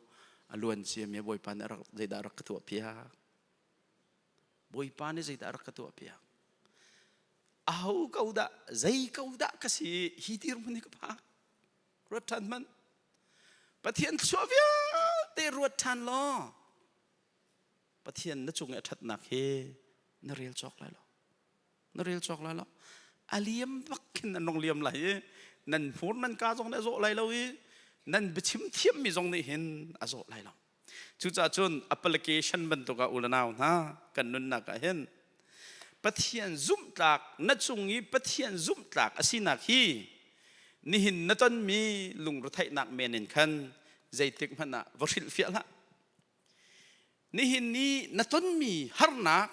Speaker 1: a luan ciami Bawipa nih rak zeidah rak ka tuahpiak? Bawipa nih zeidah rak ka tuahpiak? Aho ko dah zei ko dah ka si hi dirhmun hi ka phak? Ruat ṭhan hmanh. Pathian thluachuah vialte ruat ṭhan law Pathian na cung i a ṭhatnak hi na rel cawk lai lo. Na rel cawk lai lo. A liam bak khin an rong liam lai i nan hmur nan ka zong nih a zawh lai lo i nan biachim thiammi zong nih hin a zawh lai lo. Cucaah cun application bantuk ah u le nau hna kan nunnak ah hin Pathian zumhtlak na cung i Pathian zumhtlak a sinak hi nihin na tonmi lungretheihnak men in khan zeitik hmanh ah va hrilhfiah hlah. Nihin ni na tonmi harnak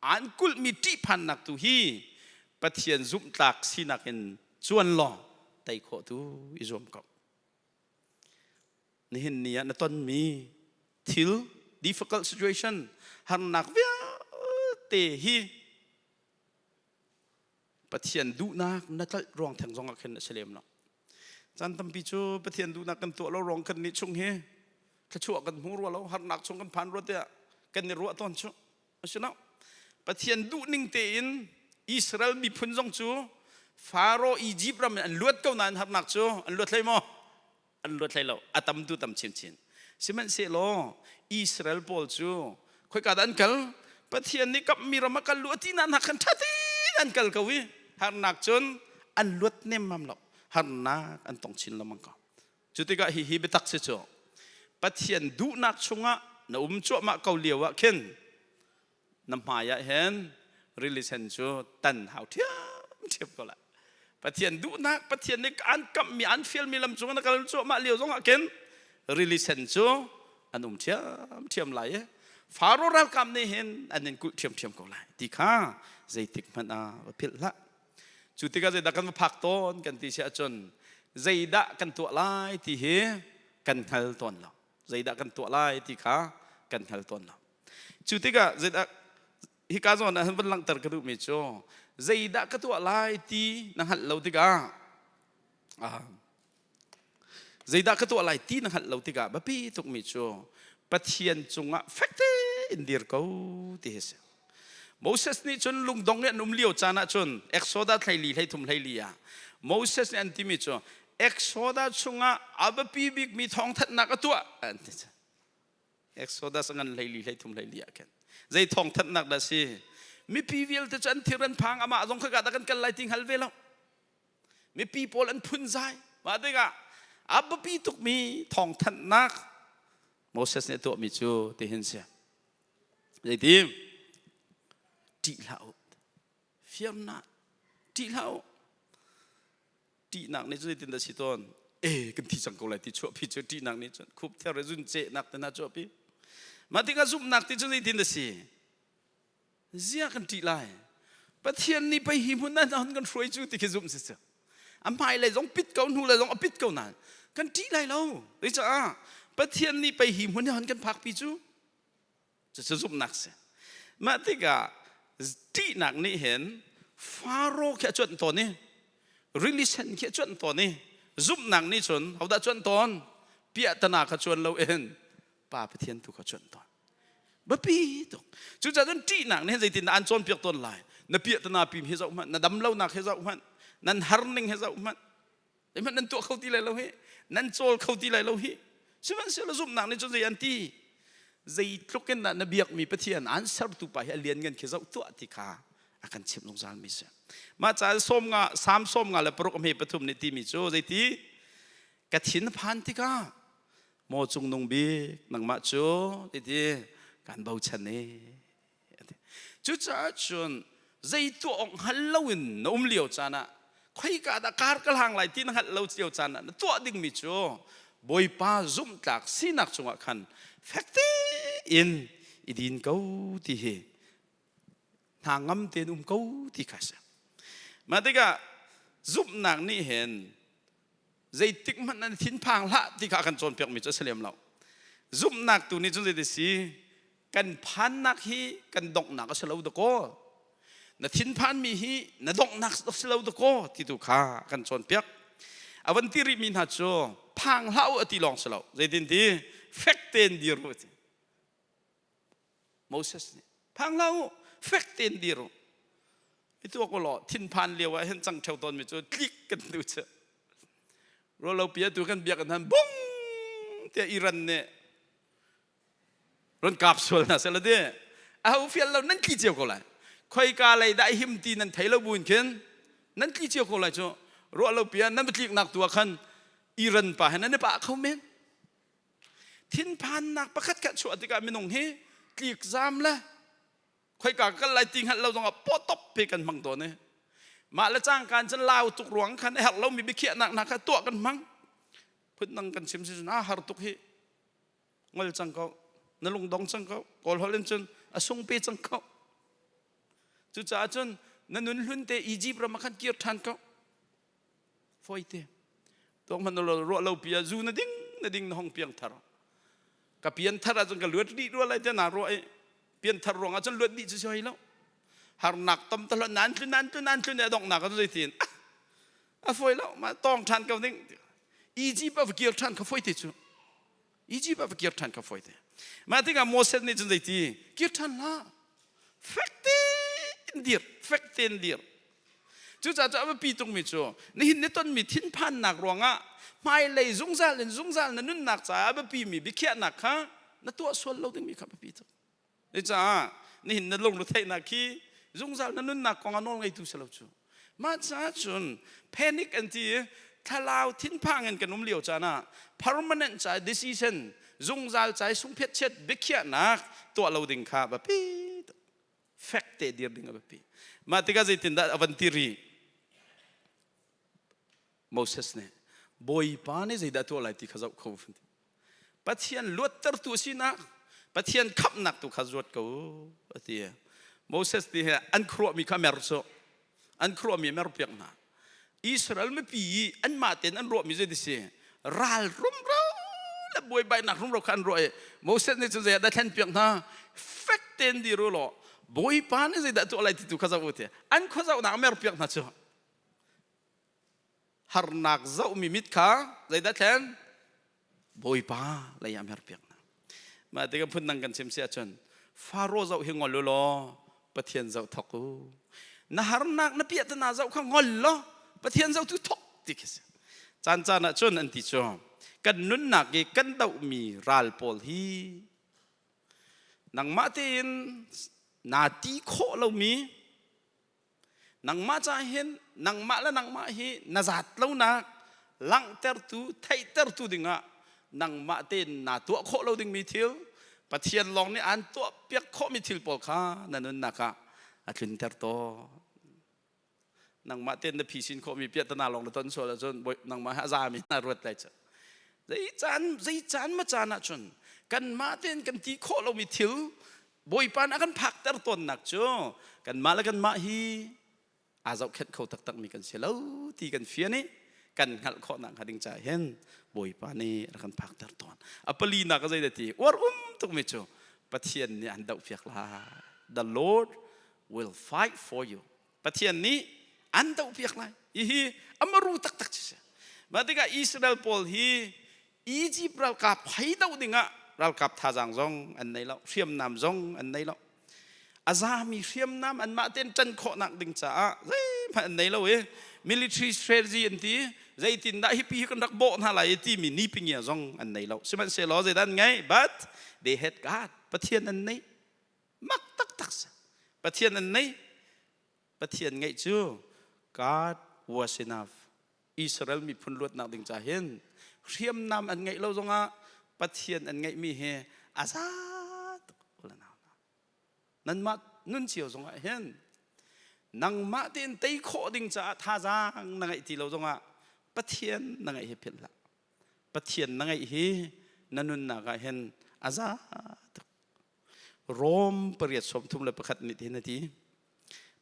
Speaker 1: aan kulhmi ṭihphannak tu hi Pathian zumhtlak sinak in cuan law tei khawh tu i zuam ko. Nihin ni ah na tonmi thil difficult situation harnak vialte hi Pathian duhnak na tlaih ruang theng zong ah khin a si lem lo. Caan tampi cu Pathian duhnak kan tuah lo ruang kan nih chung hi thluachuah kan hmu rua lo harnak chung kan phan rua tiah kan i ruah tawn cu a si lo. Pathian duhning tein Israel miphun zong cu Faro Egypt ram in an luat ko nain harnak cu an luat hlei maw? An luat hlei lo a tam tu tam chinchin sihmanhsehlaw Israel pawl cu khoika dah an kal Pathian nih kamhmi ram ah kal lu a ti na hna khan ṭha tein an kal ko i. Harnak cun an luat nemmam lo. Harnak an tong chin lengmang ko. Cu tikah hihi biatak si cu Pathian duhnak chungah na um cuahmah ko lio ah khin na hmai ah hin rili sen cu tan hau ṭhiamṭhiam ko lai. Pathian duhnak, Pathian nih an kamhmi, an fialmi lam cungah na kal cuahmah lio zongah khin rili sen cu an um ṭhiamṭhiam lai i Faro ralkap nih hin an in kulh ṭhiamṭhiam ko lai ti kha zeitik hmanh ah va philh hlah. Cu tikah zeidah kan va phak tawn kan ti si ahcun zeidah kan tuah lai ti hi kan hngal tawn lo. Zeidah kan tuah lai ti kha kan hngal tawn lo. Cu tikah zeidah hika zawn ah van langhter ka duhmi cu zeidah ka tuah lai ti na hngalh lo tikah Zeidah ka tuah lai ti na hngalh lo tikah biapi tukmi cu Pathian cungah fek tein dir ko ti hi si. Moses nih cun lungdong i an um lio caan ah cun Exodus 12 13 12 ah Moses nih an timi cu Exodus chungah a biapi bikmi thawngthanhnak a tuah an ti. Exodus ngan 12 13 12 ah khin zei thawngthanhnak dah si? Mipi vialte cu an thir an phang amah zong khaka dah kan kal lai ti hngal ve lo. Mipi pawl an phunzai. Mah tikah a biapi tukmi thawngthanhnak Moses nih a tuahmi cu tihin si. Zeiti? Ṭih hlah u. Fear not. Ṭih hlah u. Ṭihnak nih cun zeitin dah si tawn? E, kan thi cang ko lai ti chuahpi cu ṭihnak nih cun khup ther i zun cehnak te hna chuahpi. Mah tikah zumhnak ti cu zeitin dah si? Ziah kan ṭih lai? Pathian nih pei hi hmun ah hon kan hruai cu ti khi zumh si cu. A hmailei zong pit ko, hnulei zong a pit ko nain kan ṭih lai lo. Zeicah? Pathian nih pei hi hmun hi hon kan phakpi cu. Cucu zumhnak si. Mah tikah ṭihnak nih hin Faro khi a cuanh tawn i rili sen khi a cuanh tawn i zumhnak nih cun hodah cuanh tawn? Piahtana kha cuan loin Pa Pathian tu kha cuanh tawn. Biapi tuk. Cucaah cun ṭihnak nih zeitindah an cawnpiak tawn lai? Na piahtana pim hi zoh hmanh, na dam lonak hi zoh hmanh, nan har ning hi zoh hmanh. Zeihmanh nan tuah kho ti lai lo hi, nan cawl kho ti lai lo hi. Sihmanhsehlaw zumhnak nih cun zei an ti? Zeitluk in dah na biakmi Pathian an sertu pa hi a lianngan khi zoh tuah ti kha a kan chimh zungzal mi si. Mah caah sawm nga, Salm 53 a hme pathum nih timi cu zeiti? Ka thin phan tikah Maw cungnung bik nangmah cu titi kan bochan e. Cucaah cun zei tuah awk hngal loin na um lio caan ah khoika dah kar ka hlang lai ti na hngalh lo lio caan ah na tuah dingmi cu Bawipa zumhtlak sinak cungah khan fek tein i din ko ti hi hna ngam tein um ko ti kha si. Mah tikah zumhnak nih hin zeitik hmanh nan thinphang hlah ti kha a kan cawnpiakmi cu a si lem lo. Zumhnak tu nih cun zeiti si kan phannak hi kan donghnak a si lo dakaw. Na thinphanmi hi na donghnak a si lo dakaw ti tu kha a kan cawnpiak. A van ti rihmi hna cu phang hlah u a ti lawng si lo. Zeitin ti fek tein dir u ti. Moses nih phang hlah u fek tein dir u i tuak u law thinphan lio ah hin cang ṭheo tawnmi cu tlik kan tu cu ruahlopi atu kan biakinn han bung tiah Iran nih run kap sual hna seh ti aho fial lo nan tli cio ko lai khoika lei dah him ti nan thei lo buin khin nan tli cio ko lai cu ruahlopi ah nan va tliknak tu ah khan Iran pa he nan i pah kho men Thinphannak pakhat khat chuah tikah minung hi tlikzam le khoika kal lai ti hngalh lo zongah pawtop pe kan hmang tawn i mah le cangkaan cun lau tuk ruang khan a herh lomi biakhiahnak hna kha tuah kan hmang. Phundang kan chim si cun a har tuk hi ngol cang ko na lungdong cang ko kawl holh in cun a sung pe cang ko cucaah cun na nun hlun te Egypt ram ah khan kir ṭhan ko Fawite. Tuak hmanh lo ruah lo pi ah zu na ding na ding na hong piang thar. Ka pian thar ahcun ka luat dih rua lai te na ruah i pian thar ruang ahcun luat dih cu si hoi lo. Harnak tam ta hlan nan tlun nan tlun nan tlun a donghnak ah zeitin a fawi lo ma tong ṭhan ko ding. Egypt ah va kir ṭhan kha fawi te cu. Egypt ah va kir ṭhan kha fawi te. Mah tikah Moses nih cun zeiti kir ṭhan hlah. Fek tein dir, fek tein dir. Cucaah cu a biapi tukmi cu nihin ni tonmi thinphannak ruangah hmailei zungzal in zungzal na nunnak caah a biapimi biakhiahnak kha na tuah sual lo dingmi kha biapi tuk. Cucaah nihin na lungretheihnak khi zungzal na nunnak kong ah nawl ngeitu si lo cu. Mah caah cun panic an ti i thlalau thinphang in kan um lio caan ah permanent ca decision zungzal ca sungphiat chiat biakhiahnak tuah lo ding kha biapi fek te dir ding a biapi. Mah tikah zeitindah a van ti rih? Moses nih Bawipa nih zeidah tuah lai ti kha zoh kho Pathian luattertu sinak Pathian khamhnak tu kha zuat ko a ti. Moses ti he an khuaruahmi kha mer cu an khuaruahmi mer piak hna. Israel mipi i anmah tein an ruahmi zei ti si ral rumro le buaibainak rumro kha an ruah i Moses nih cun zei ah dah thlen piak hna fek tein dir u law Bawipa nih zeidah tuah lai ti tu kha zoh u ti an khuazohnak mer piak hna cu Harnak zohmi mit kha zeidah thlen? Bawipa lei ah merpiak hna. Mah tikah phundang kan chim si ahcun Faro zoh hi ngol u law Pathian zoh thok u. Na harnak na piahtana zoh kha ngol law Pathian zoh tu thok ti khi si. Caan caan ah cun an ti cu kan nunnak i kan dohmi ral pawl hi nangmah tein naa ti khawh lomi Nangmah caah hin nangmah le nangmah hi na zat lonak langhtertu theihtertu dingah nangmah tein naa tuah khawh lo dingmi thil Pathian lawng nih aan tuah piak khawhmi thil pawl kha na nunnak ah a tlunter tawn. Nangmah tein na phisin khawhmi piahtana lawng na ton sual ahcun nangmah hi a zami na ruat lai cu. Zei caan zei caan ma caan ahcun kanmah tein kan ti khawh lomi thil Bawipa nih a kan phakter tawnnak cu kanmah le kanmah hi aa zohkhenh kho taktakmi kan si lo ti kan fian i kan hngalh khawhnak hnga ding caah hin Bawipa nih a kan phakter tawn. A palinak a zei ti uar um tukmi cu Pathian nih an dohpiak lai. The Lord will fight for you. Pathian nih an dohpiak lai. Hihi a maru taktak ci si. Mah tikah Israel pawl hi Egypt ralkap hei doh dingah ralkap thazaang zong an nei lo, hriamnam zong an nei lo. A zami hriamnam anmah tein ṭan khawhnak ding caah zeihmanh an nei lo i military strategy an ti zeitindah hipi hi kan rak bawh hna lai i timi ni pingia zong an nei lo. Sihmanhsehlaw zeidah an ngei? But they had God. Pathian an nei. Mak taktak si. Pathian an nei. Pathian ngeih cu God was enough. Israel miphun luatnak ding ca hin hriamnam an ngeih lo zongah Pathian an ngeihmi hi a za tuk nanmah nun cio zongah hin nangmah tein tei khawh ding caah thazaang na ngeih ti lo zongah Pathian na ngeih hi philh hlah Pathian na ngeih hi na nunnak ah hin a za tuk Rom 8:31 nih hin a ti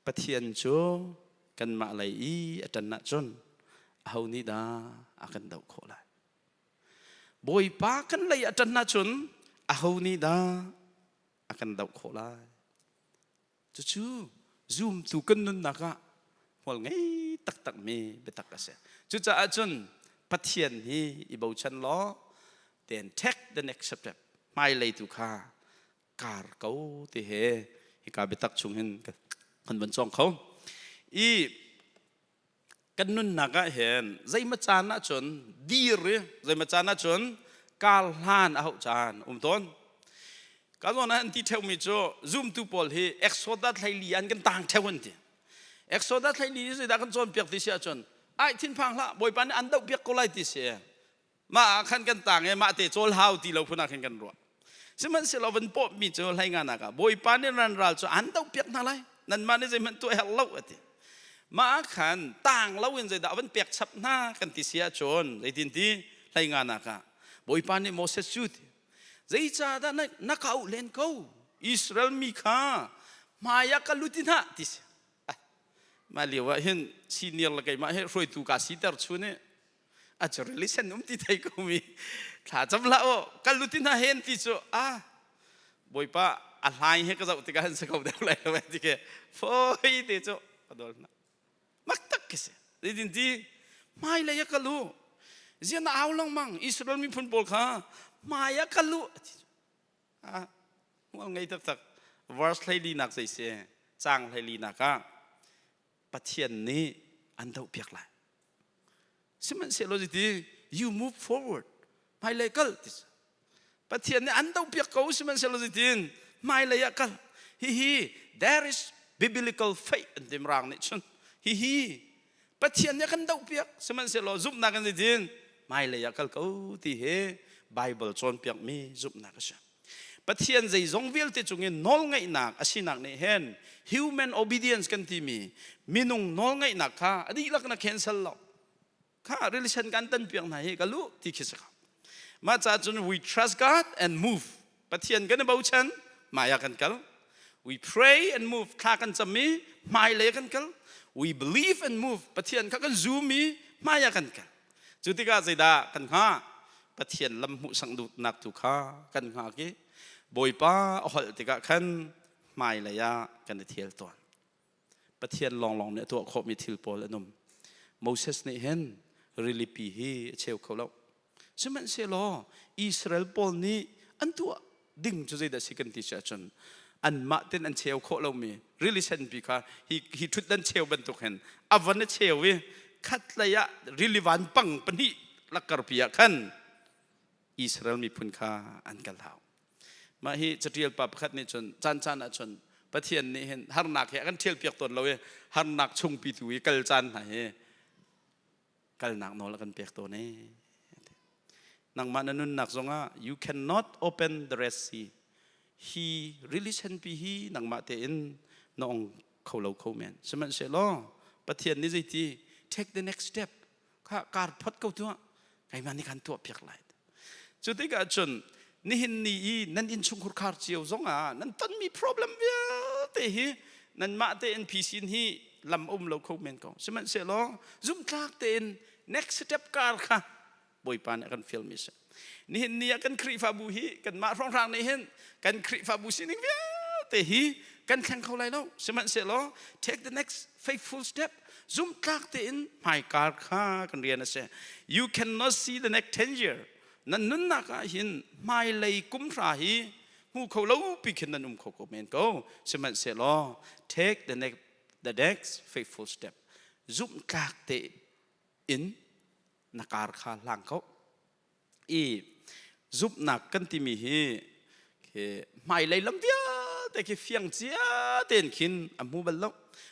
Speaker 1: Pathian cu kanmah lei i a ṭan ahcun aho nih dah a kan doh khawh lai? Bawipa kan lei a ṭan ahcun aho nih dah a kan doh khawh lai? Cucu zumtu kan nunnak ah hmual ngei taktakmi biatak a si. Cucaah cun Pathian hi i bochan law then take the next step hmailei tu kha kar ko ti he hika biatak chung hin kan van cawng kho i kan nunnak ah hin zeimaw caan ah cun dir i zeimaw caan ah cun kar hlan a hauh caan um tawn ka zawn ah an ti theumi cu zumtu pawl hi Exodus 14 an kan tang theu an ti Exodus 14 zeidah kan cawnpiak ti si ahcun ai thinphang hlah bawipa nih an doh piak ko lai ti si mah ah khan kan tang i mah te cawl hau ti lo phun ah khan kan ruah sihmanhsehlaw van pawhmi cu hlei nga nak ah bawipa nih ran ral cu an doh piak hna lai nanmah nih zeihmanh tuah herh lo a ti mah ah khan tang lo in zeidah van pek chap hna kan ti si ahcun zeitin ti hlei nga nak ah bawipa nih Moses cu ti zeicahdah na, na ka auh len ko Israel mi kha hmai ah ka lut in hah ti si mah lio ah hin senior le keimah he hruaitu ka siter chun i a cu relation um ti thei ko mi thla cam hlah u kal lu ti hna hen ti cu a bawipa a hlai he ka zoh tikah han si ko deuh lai lo ti ke foi te cu ka dol hna mak tak ke si zeitin ti hmai lei a kal u zian au lengmang Israel miphun pawl kha hmai ah kal u a hmual ngei taktak verse 14 nak zei si cang 14 nak ah Pathian nih an dohpiak lai. Sihmanhsehlaw zeiti you move forward hmailei kal ti Pathian nih an dohpiak ko sihmanhsehlaw zeitin hmailei ah kal hihi there is biblical faith an ti mirang nih cun hihi. Pathian nih a kan dohpiak. Sihmanhsehlaw zumhnak kan zeitin hmailei ah kal ko ti hi Bible cawnpiakmi zumhnak a si. Pathian zeizong vialte cungin nawlngaihnak a sinak nih hin human obedience kan timi minung nawlngaihnak kha a dihlak na cancel lo. Kha religion kan tan piak hna hi ka lu ti khi si kha. Mah ca cun we trust God and move. Pathian kan i bochan, hmai ah kan kal. We pray and move. Thla kan cam i hmailei kan kal. We believe and move. Pathian kha kan zum i hmai ah kan kal. Cu tikah zeidah kan hngah? Pathian lam hmuhsak duhnak tu kha kan hngak i Bawipa a holh tikah khan hmailei ah kan i thial tawn. Pathian lawnglawng nih a tuah khawhmi thil pawl an um. Moses nih hin rilipi hi a cheu kho lo. Sihmanhsehlaw Israel pawl nih an tuah ding cu zeidah si kan ti si ahcun anmah ten an cheu khawh lomi rili senpi kha hi hi ṭhutdan cheu bantuk hin a van a cheu i khatlei ah rili vanpang pahnih lakkarpi ah khan Israel miphun kha an kal hau. Mah hi caṭial pa pakhat nih cun caan caan ah cun Pathian nih hin harnak hi a kan ṭhialpiak tawn lo i harnak chungpi tu i kal caan hna hi kalnak nawl a kan pek tawn ee. Nangmah na nunnak zongah you cannot open the Red Sea. Hi rili senpi hi nangmah tein na ong kho lo kho men. Sihmanhsehlaw Pathian nih zeiti take the next step kha kar phot ko tuah keimah nih khan tuah piak lai. Cu tikah cun nihin ni i nan innchungkhur khar cio zongah nan tonmi problem vialte hi nanmah tein phisin hi lam um lo kho men ko. Sihmanhsehlaw zumhtlak tein next step kar kha Bawipa nih a kan fialmi a si. Nihin ni ah kan Khrihfabu hi kanmah hrawnghrang nih hin kan Khrihfabu sining vialte hi kan thleng kho lai lo. Sihmanhsehlaw take the next faithful step zumhtlak tein hmaikar kha kan rian a si. You cannot see the next 10 year. Nan nunnak ah hin hmailei kum hra hi hmu kho lo pi khin nan um kho ko men ko. Sihmanhsehlaw take the next, the next faithful step. Zumhtlak tein na kar kha hlang ko. I zumhnak kan timi hi hmailei lam vialte khi fiang cia tein khin a hmu bal lo.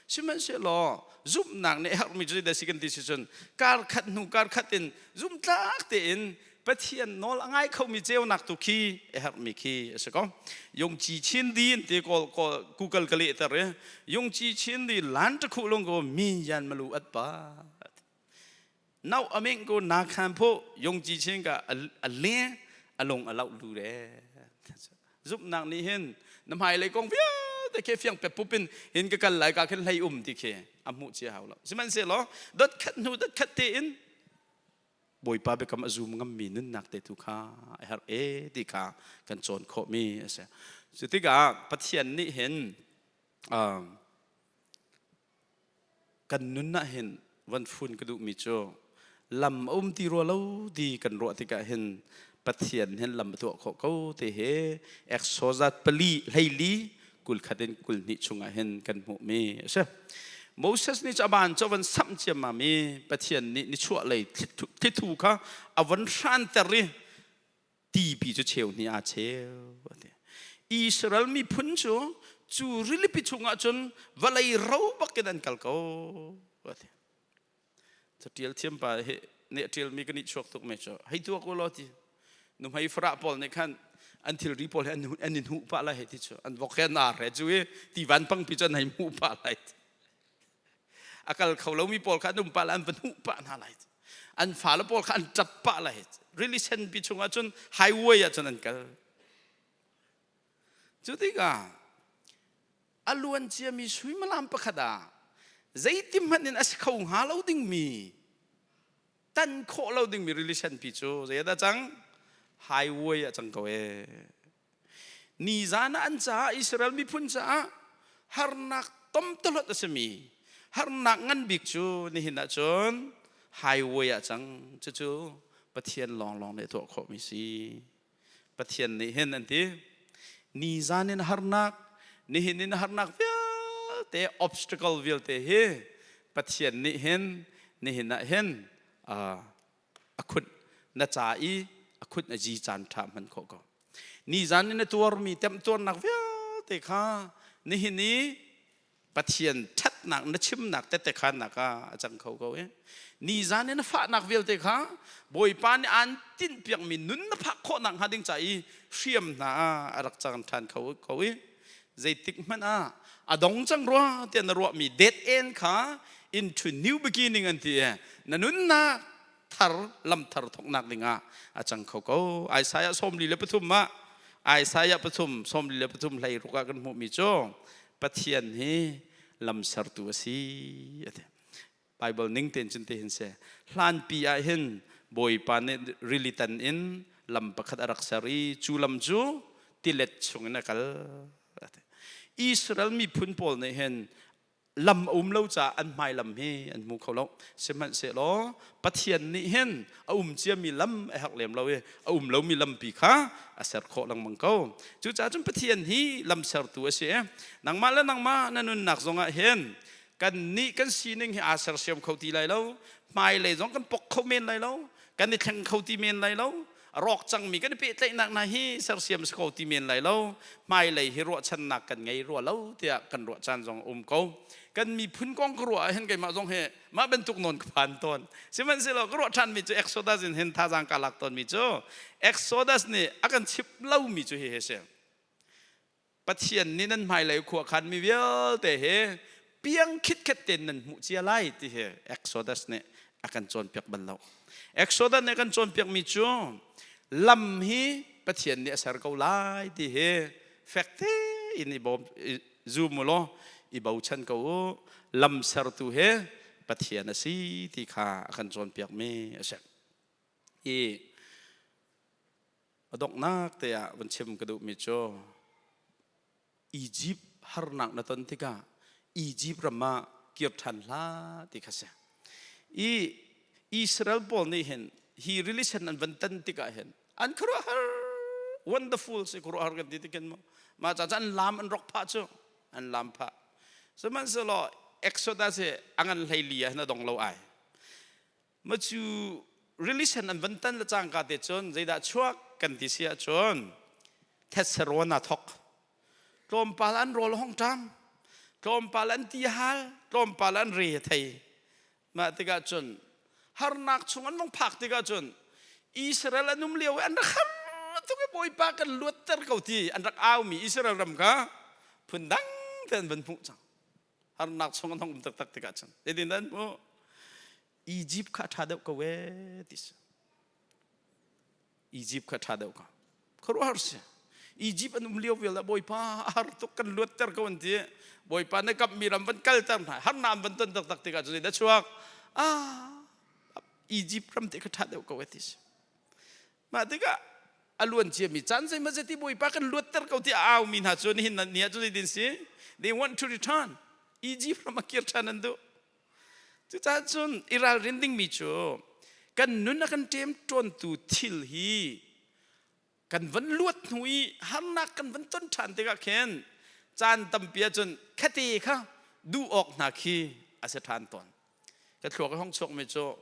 Speaker 1: Sihmanhsehlaw zumhnak nih herhmi cu zeidah si kan ti si cun kar khat hnu kar khat in zumhtlak tein Pathian nawl a ngai khomi ceunak tu khi a herhmi khi a si ko. Yung chi chin di in ti kawl Google ka lehter i yung chi chin di lan ta khu lung ko mi yan malu at pa Nau a ming ko na khan phu yung ji chin ka a le a lung a loh lu re. Zumhnak nih hin na hmailei kong vialte khi fiang pep pup in hin ka kal lai ka khin hlei um ti khi a hmuh cia hau lo. Sihmanhsehlaw dot khat hnu dot khat tein Bawipa biakam a zum ngammi nunnak te tu kha a herh e ti kha kan cawn khawhmi a si. Cu tikah Pathian nih hin Kan nun ah hin van fun ka duhmi cu lam a um ti rua lo ti kan ruah tikah hin Pathian hin lam a tuah khawh ko ti hi Exodus pali hleili 21 in 22 chungah hin kan hmuhmi a si. Moses nih cu a ban cu a van samh ciammam i Pathian nih nichuah lei thlithu kha a von hranter i tipi cu cheu hnih aa cheu a ti. Israel miphun cu cu rilipi chungah cun vawlei ro bakin an kal ko a ti. Catial thiampa hi nih a ṭialmi kan i chuak tuk mi cu hei tuak u law ti nuhmei farah pawl nih khan an thilri pawl hi an in huh pah lai hei ti cu an vok he an ar he cu i ti vanpangpi cu an hei hmuh pah lai a kal kho lomi pawl kha an um pah lai an va hnuh pah hna lai an fale pawl kha an ṭap pah lai rili senpi chungah cun highway ah cun an kal cu tikah a luan ciami suimilam pakhat ah zeiti hmanh in a si kho hnga lo dingmi tan khawh lo dingmi rili senpi cu zei dah cang highway ah cang ko ee Nizan ah an caah Israel miphun caah harnak tomtalot a simi harnak ngan bik cu nihin ah cun highway ah cang cucu Pathian lawnglawng nih a tuah khawhmi si. Pathian nih hin an ti nizan in harnak nihin in harnak vialte obstacle vialte hi Pathian nih hin nihin ah hin a khut na ca i a khut na ji caan ṭha hman khawh ko nizan in na tuarmi temtuarnak vialte kha nihin i Pathian ṭhatnak. hneksak-nak na chimnak tette khannak ah a cang kho ko i nizan i na fahnak vialte kha Bawipa nih aan tinhpiakmi nun na phak khawhnak hnga ding ca i hriam hna ah a rak cang ṭhan kho ko i zeitik hmanh ah a dong cang rua tiah na ruahmi dead end kha into new beginning an ti i na nunnak thar lam thar thawknak dingah a cang kho ko. Isaiah 43 ah Isaiah pathum 43 hlei ruk ah kan hmuhmi cu Pathian hi lam sertu a si a ti. Bible ning tein cun te hin si. Hlanpi ah hin Bawipa nih rili tan in lam pakhat a rak ser i cu lam cu tilet chungin a kal. Israel miphun pawl nih hin lam a um lo caah an hmai lam hi an hmu kho lo. Sihmanhsehlaw Pathian nih hin a um ciami lam a herh lem lo i a um lomi lampi kha a ser khawh lengmang ko. Cucaah cun Pathian hi lam sertu a si i nangmah le nangmah na nunnak zongah hin kan nih kan sining hi aa sersiam kho ti lai lo, hmailei zong kan pok kho men lai lo, kan i thleng kho ti men lai lo, rawk cangmi kan i pehtlaihnak hna hi sersiam si kho ti men lai lo, hmailei hi ruahchannak kan ngei rua lo tiah kan ruah caan zong a um ko. Kan miphun kong ka ruah ah hin keimah zong hi mah bantuk nawn ka phan tawn. Sihmanhsehlaw ka ruah ṭhanmi cu Exodus in hin thazaang ka lak tawnmi cu Exodus nih a kan chimh lomi cu hihi a si. Pathian nih nan hmailei khua khanmi vialte hi piang khitkhet tein nan hmuh cia lai ti hi Exodus nih a kan cawnpiak bal lo. Exodus nih a kan cawnpiakmi cu lam hi Pathian nih a ser ko lai ti hi fek tein i bawm zum u law i bochan ko u. Lam sertu hi Pathian a si ti kha a kan cawnpiakmi a si. I A donghnak te ah van chim ka duhmi cu Egypt harnak na ton tikah Egypt ram ah kir ṭhan hlah ti kha si. I Israel pawl nih hin hi rili sen an van tan tikah hin an khuaruahhar, wonderful si khuaruahhar kan ti tikin maw mah ca an lam an rok phah cu an lam phah. Sihmanhsehlaw Exodus hi a ngan 14 ah hin a dong lo ai. Ma cu rili sen an van tan le cangka te cun zeidah chuak kan ti si ahcun thetse rawn aa thok. Tlawmpal an rawl hong ṭam, tlawmpal an ti hal, tlawmpal an re a thei. Mah tikah cun harnak chung an vong phak tikah cun Israel an um lio i an rak har tuk i Bawipa kan luatter ko ti an rak aumi Israel ram kha phundang te an van hmuh cang. Harnak chung an hong um taktak tikah cun zeitin dah an hmuh? Egypt kha a ṭha deuh ko ee ti si. Egypt kha ṭha deuh ko. Khuaruahhar si. Egypt an um lio vial ah Bawipa a har tuk kan luatter ko an ti. Bawipa na kamhmi ram van kalter hna. Harnak an van ton taktak tikah cun zeidah chuak? Ah, Egypt ram te kha ṭha deuh ko ee ti si. Mah tikah a luan ciami caan zeimaw zeiti Bawipa kan luatter ko ti a aumi hna cu nihin ni ah cu zeitin si? They want to return. Egypt ram a kir ṭhan an duh. Cucaah cun i ralrin dingmi cu kan nun a kan ṭemṭawntu thil hi kan van luat hnu i harnak kan van ton ṭhan tikah khin caan tampi ahcun khate kha duh awk hna khi a si ṭhan tawn. Ka thluak i hong chuakmi cu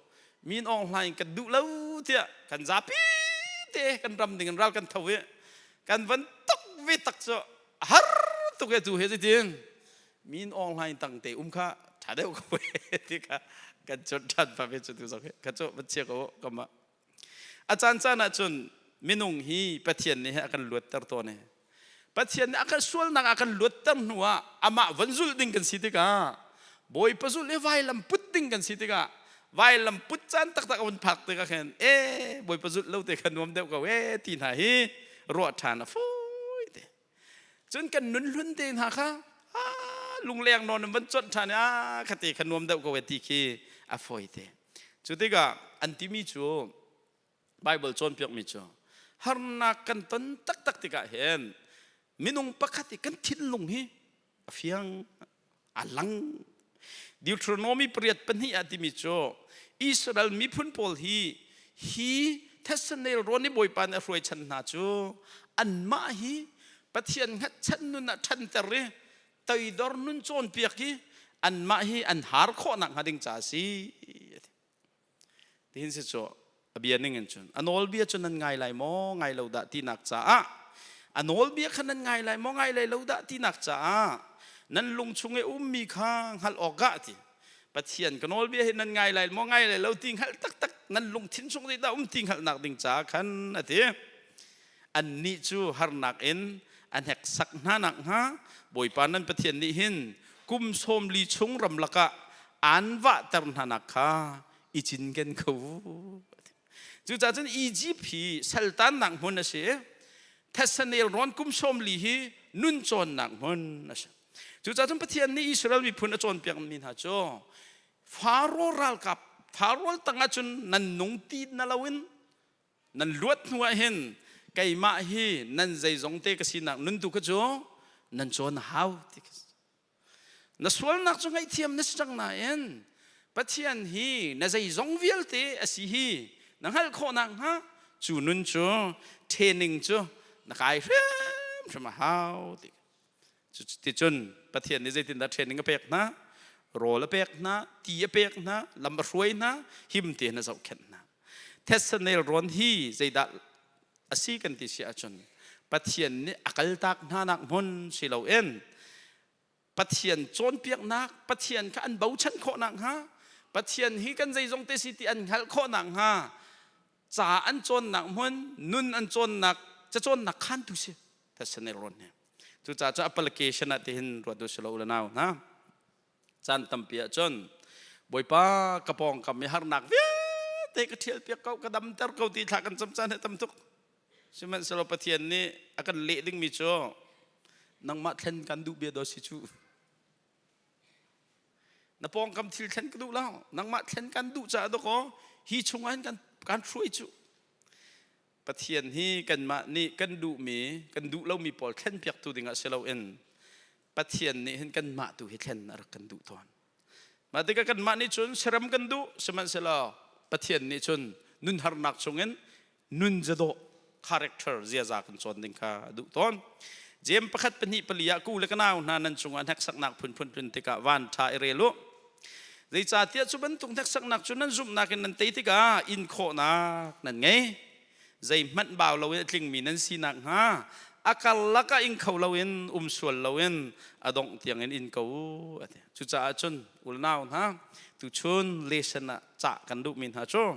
Speaker 1: min Aung Hlaing kan duh lo tiah kan zapi te kan ram ding in ral kan tho i kan van tok ve tak cu har tuk e tu he zeitin Min Aung Hlaing tang te um kha ṭha deuh ko ti kha kan cuanh ṭhan pa ve cu tu zong hi kha cu van chia ko kama a caan caan ah cun minung hi Pathian nih a kan luatter tawn i Pathian nih a kan sualnak a kan luatter hnu ah amah van zulh ding kan si tikah Bawipa zulh i vailam put ding kan si tikah vailam put caan taktak a vun phak tikah khin e Bawipa zulh lo te kha nuam deuh ko e ti hna hi ruah ṭhan a fawi te. Cun kan nun hlun te hna kha lungleng nawn in van cuanh ṭhan i a khate kha nuam deuh ko e ti khi a fawi te. Cu tikah an timi cu Bible cawnpiakmi cu harnak kan ton taktak tikah hin minung pakhat i kan thinlung hi a fiang a lang. Deuteronomy 8:2 ah timi cu Israel miphun pawl hi hi thesanail rawn i Bawipa nih a hruai chan hna cu anmah hi Pathian hngatchan nun ah ṭhanter i toidor nun cawnpiak hi anmah hi an har khawh nakhnga ding ca a si. Tihin si cu a bia ning in cun a nawlbia cu nan ngai lai maw ngai lo dah tinak caah a nawlbia kha nan ngai lai maw ngai lai lo dah tinak caah. Nan lung chung i ummi kha hngalh awkah ti. Pathian ka nawlbia hi nan ngai lai maw ngai lai lo ti hngalh taktak nan lungthin chung zeidah um ti hngalhnak ding caah khan a ti. Annih cu harnak in a hneksak hna nakhnga Bawipa nan Pathian nih hin kum 40 chung ramlak ah aan vahter hnanak kha i cinken ko u. Cucaah cun Egypt hi saltannak hmun a si i Thessanel rawn kum 40 hi nun cawnnak hmun a si. Cucaah cun Pathian nih Israel miphun a cawnpiakmi hna cu Faro ralkap Faro tangah cun nan nung ti na loin nan luat hnu ah hin keimah hi nan zeizong te ka sinak nun tu kha cu nan cawn a hau ti na sualnak cu ngaihthiam na si cang nain Pathian hi na zeizong vialte a si hi na hngalh khawh nakhnga cu nun cu training cu na kai hrimhrim a hau ti Cuticun Pathian nih zeitindah training a pek hna? Rawl a pek hna, ti a pek hna, lam a hruai hna, him tein a zohkhenh hna. Thessanel rawn hi zeidah a si kan ti si ahcun Pathian nih a kaltak hna nak hmun si loin Pathian cawnpiaknak, Pathian kha an bochan khawh nakhnga, Pathian hi kan zeizong te si ti an hngalh khawh nakhnga ca an cawnnak hmun, nun an cawnnak, cacawnnak khantu si. Thessanel rawn hi. Cucaah cu application ah tihin ruat u silo le nau hna. Caan tampi ahcun Bawipa ka pawngkam i harnak vialte ka ṭhial piak ko, ka damter ko ti thla kan cam caan hi tam tuk. Sihmanhsehlaw Pathian nih a kan leh dingmi cu nangmah thlen kan duh bia daw si cu. Na pawngkam thil thlen ka duh lo, nangmah thlen kan duh caah dawkaw hi chungah hin kan kan hruai cu. Pathian hi kanmah nih kan duhmi, kan duh lomi pawl thlenpiaktu dingah si loin Pathian nih hin kanmah tu hi thlen a rak kan duh tawn. Mah tikah kanmah nih cun siram kan duh, sihmanhsehlaw Pathian nih cun nun harnak chungin nun zadawh character ziaza kan cawn ding kha a duh tawn. Jeim pakhat pahnih pali ah ku le ka nau hna nan cungah hneksaknak phunphun tlun tikah van ṭha i rel u. Zeicahtiah cu bantuk hneksaknak cu nan zumhnak in nan tei tikah in khawhnak nan ngei. Zeihmanh bau loin a tlingmi nan si nakhnga a karlak ah ing kho loin um sual loin a dongh tiangin in ko u a ti. Cucaah cun unau hna tuchun lesson ah cah kan duhmi hna cu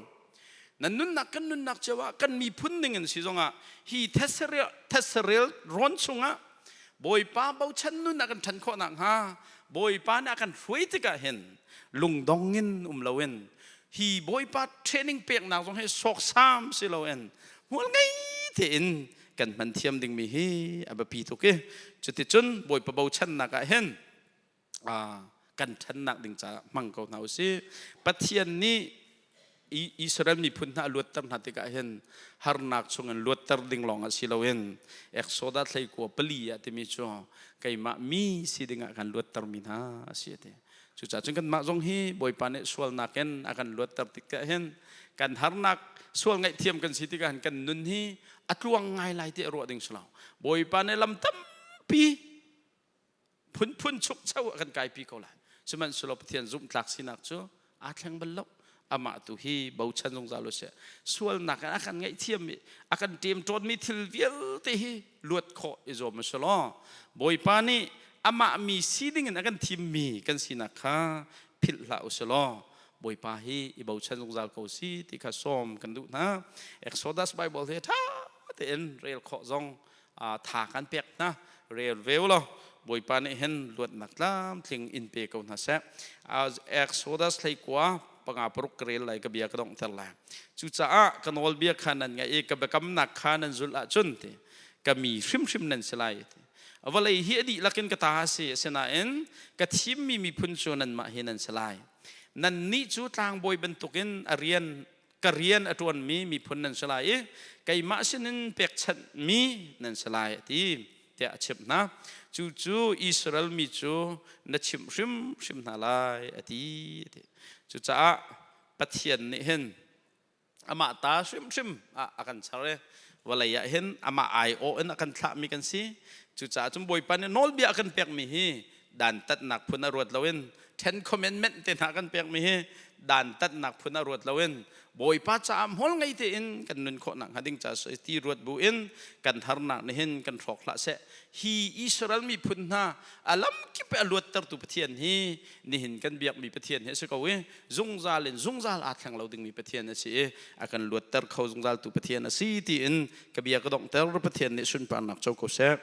Speaker 1: nan nunnak kan nunnak cio ah kan miphun ning in si zongah hi thesarel rawn chungah Bawipa bochan nun a kan ṭhan khawh nakhnga Bawipa nih a kan hruai tikah hin lungdong in um loin hi Bawipa training peknak zong hi sawksam si loin hmual ngei tein kan hman thiam dingmi hi a biapi tuk i cuticun Bawipa bochannak ah hin kan ṭhannak ding caah hmang ko hna usih. Pathian nih Israel miphun hna a luatter hna tikah hin harnak chungin luatter ding lawng ah si loin Exodus thleikua pali ah timi cu keimah mi si dingah kan luattermi hna a si a ti. Cucaah cun kanmah zong hi Bawipa nih sualnak in a kan luatter tikah hin kan harnak sual ngaihthiam kan si tikah hin kan nun hi a tluang ngai lai ti a ruah ding si lo. Bawipa nih lam tampi phunphun chukcho a kan kaipi ko lai. Sihmanhsehlaw Pathian zumhtlak sinak cu aa thleng bal lo. Amah tu hi bochan zungzal u sih. Sualnak in a kan ngaihthiam i a kan ṭemṭawnmi thil vialte hi luat khawh i zuam u sih law Bawipa nih amah mi si ding in a kan thimmi kan sinak kha philh hlah u sih law Bawipa hi i bochan zungzal ko si ti kha sawm kan duh hna. Exodus Bible hi ṭha tein rel khawh zong tha kan pek hna rel ve law Bawipa nih hin luatnak tlamtling in pe ko hna seh. Exodus 19 panga paruk ka rel lai ka bia ka donghter lai. Cucaah ka nawlbia kha nan ngaih i ka biakamnak kha nan zulh ahcun ti ka mi hrimhrim nan si lai ti. Vawlei hi a dihlak in ka ta a si asinain ka thimmi miphun cu nanmah hi nan si lai. Nannih cu tlangbawi bantukin a rian ka rian a ṭuanmi miphun nan si lai i keimah sinin pekchanhmi nan si lai a ti tiah a chimh hna. Cucu Israel mi cu na chimh hrimhrim hna lai a ti. Cucaah Pathian nih hin amah ta hrimhrim ah a kan char i vawlei ah hin amah aiawh in a kan thlahmi kan si. Cucaah cun Bawipa nih nawlbia a kan pekmi hi Dantatnak phun a ruat loin, Ten Commandment te hna kan pekmi hi dantatnak phun a ruat loin Bawipa caah hmual ngei tein kan nun khawh nakhnga ding ca ti ruat bu in kan harnak nihin kan hrawk hlah seh. Hi Israel miphun hna a lamkip a luattertu Pathian hi nihin kan biakmi Pathian hi a si ko i zungzal in zungzal aa thleng lo dingmi Pathian a si i a kan luatter kho zungzaltu Pathian a si tiin ka bia ka donghter. Pathian nih sunparnak co ko seh.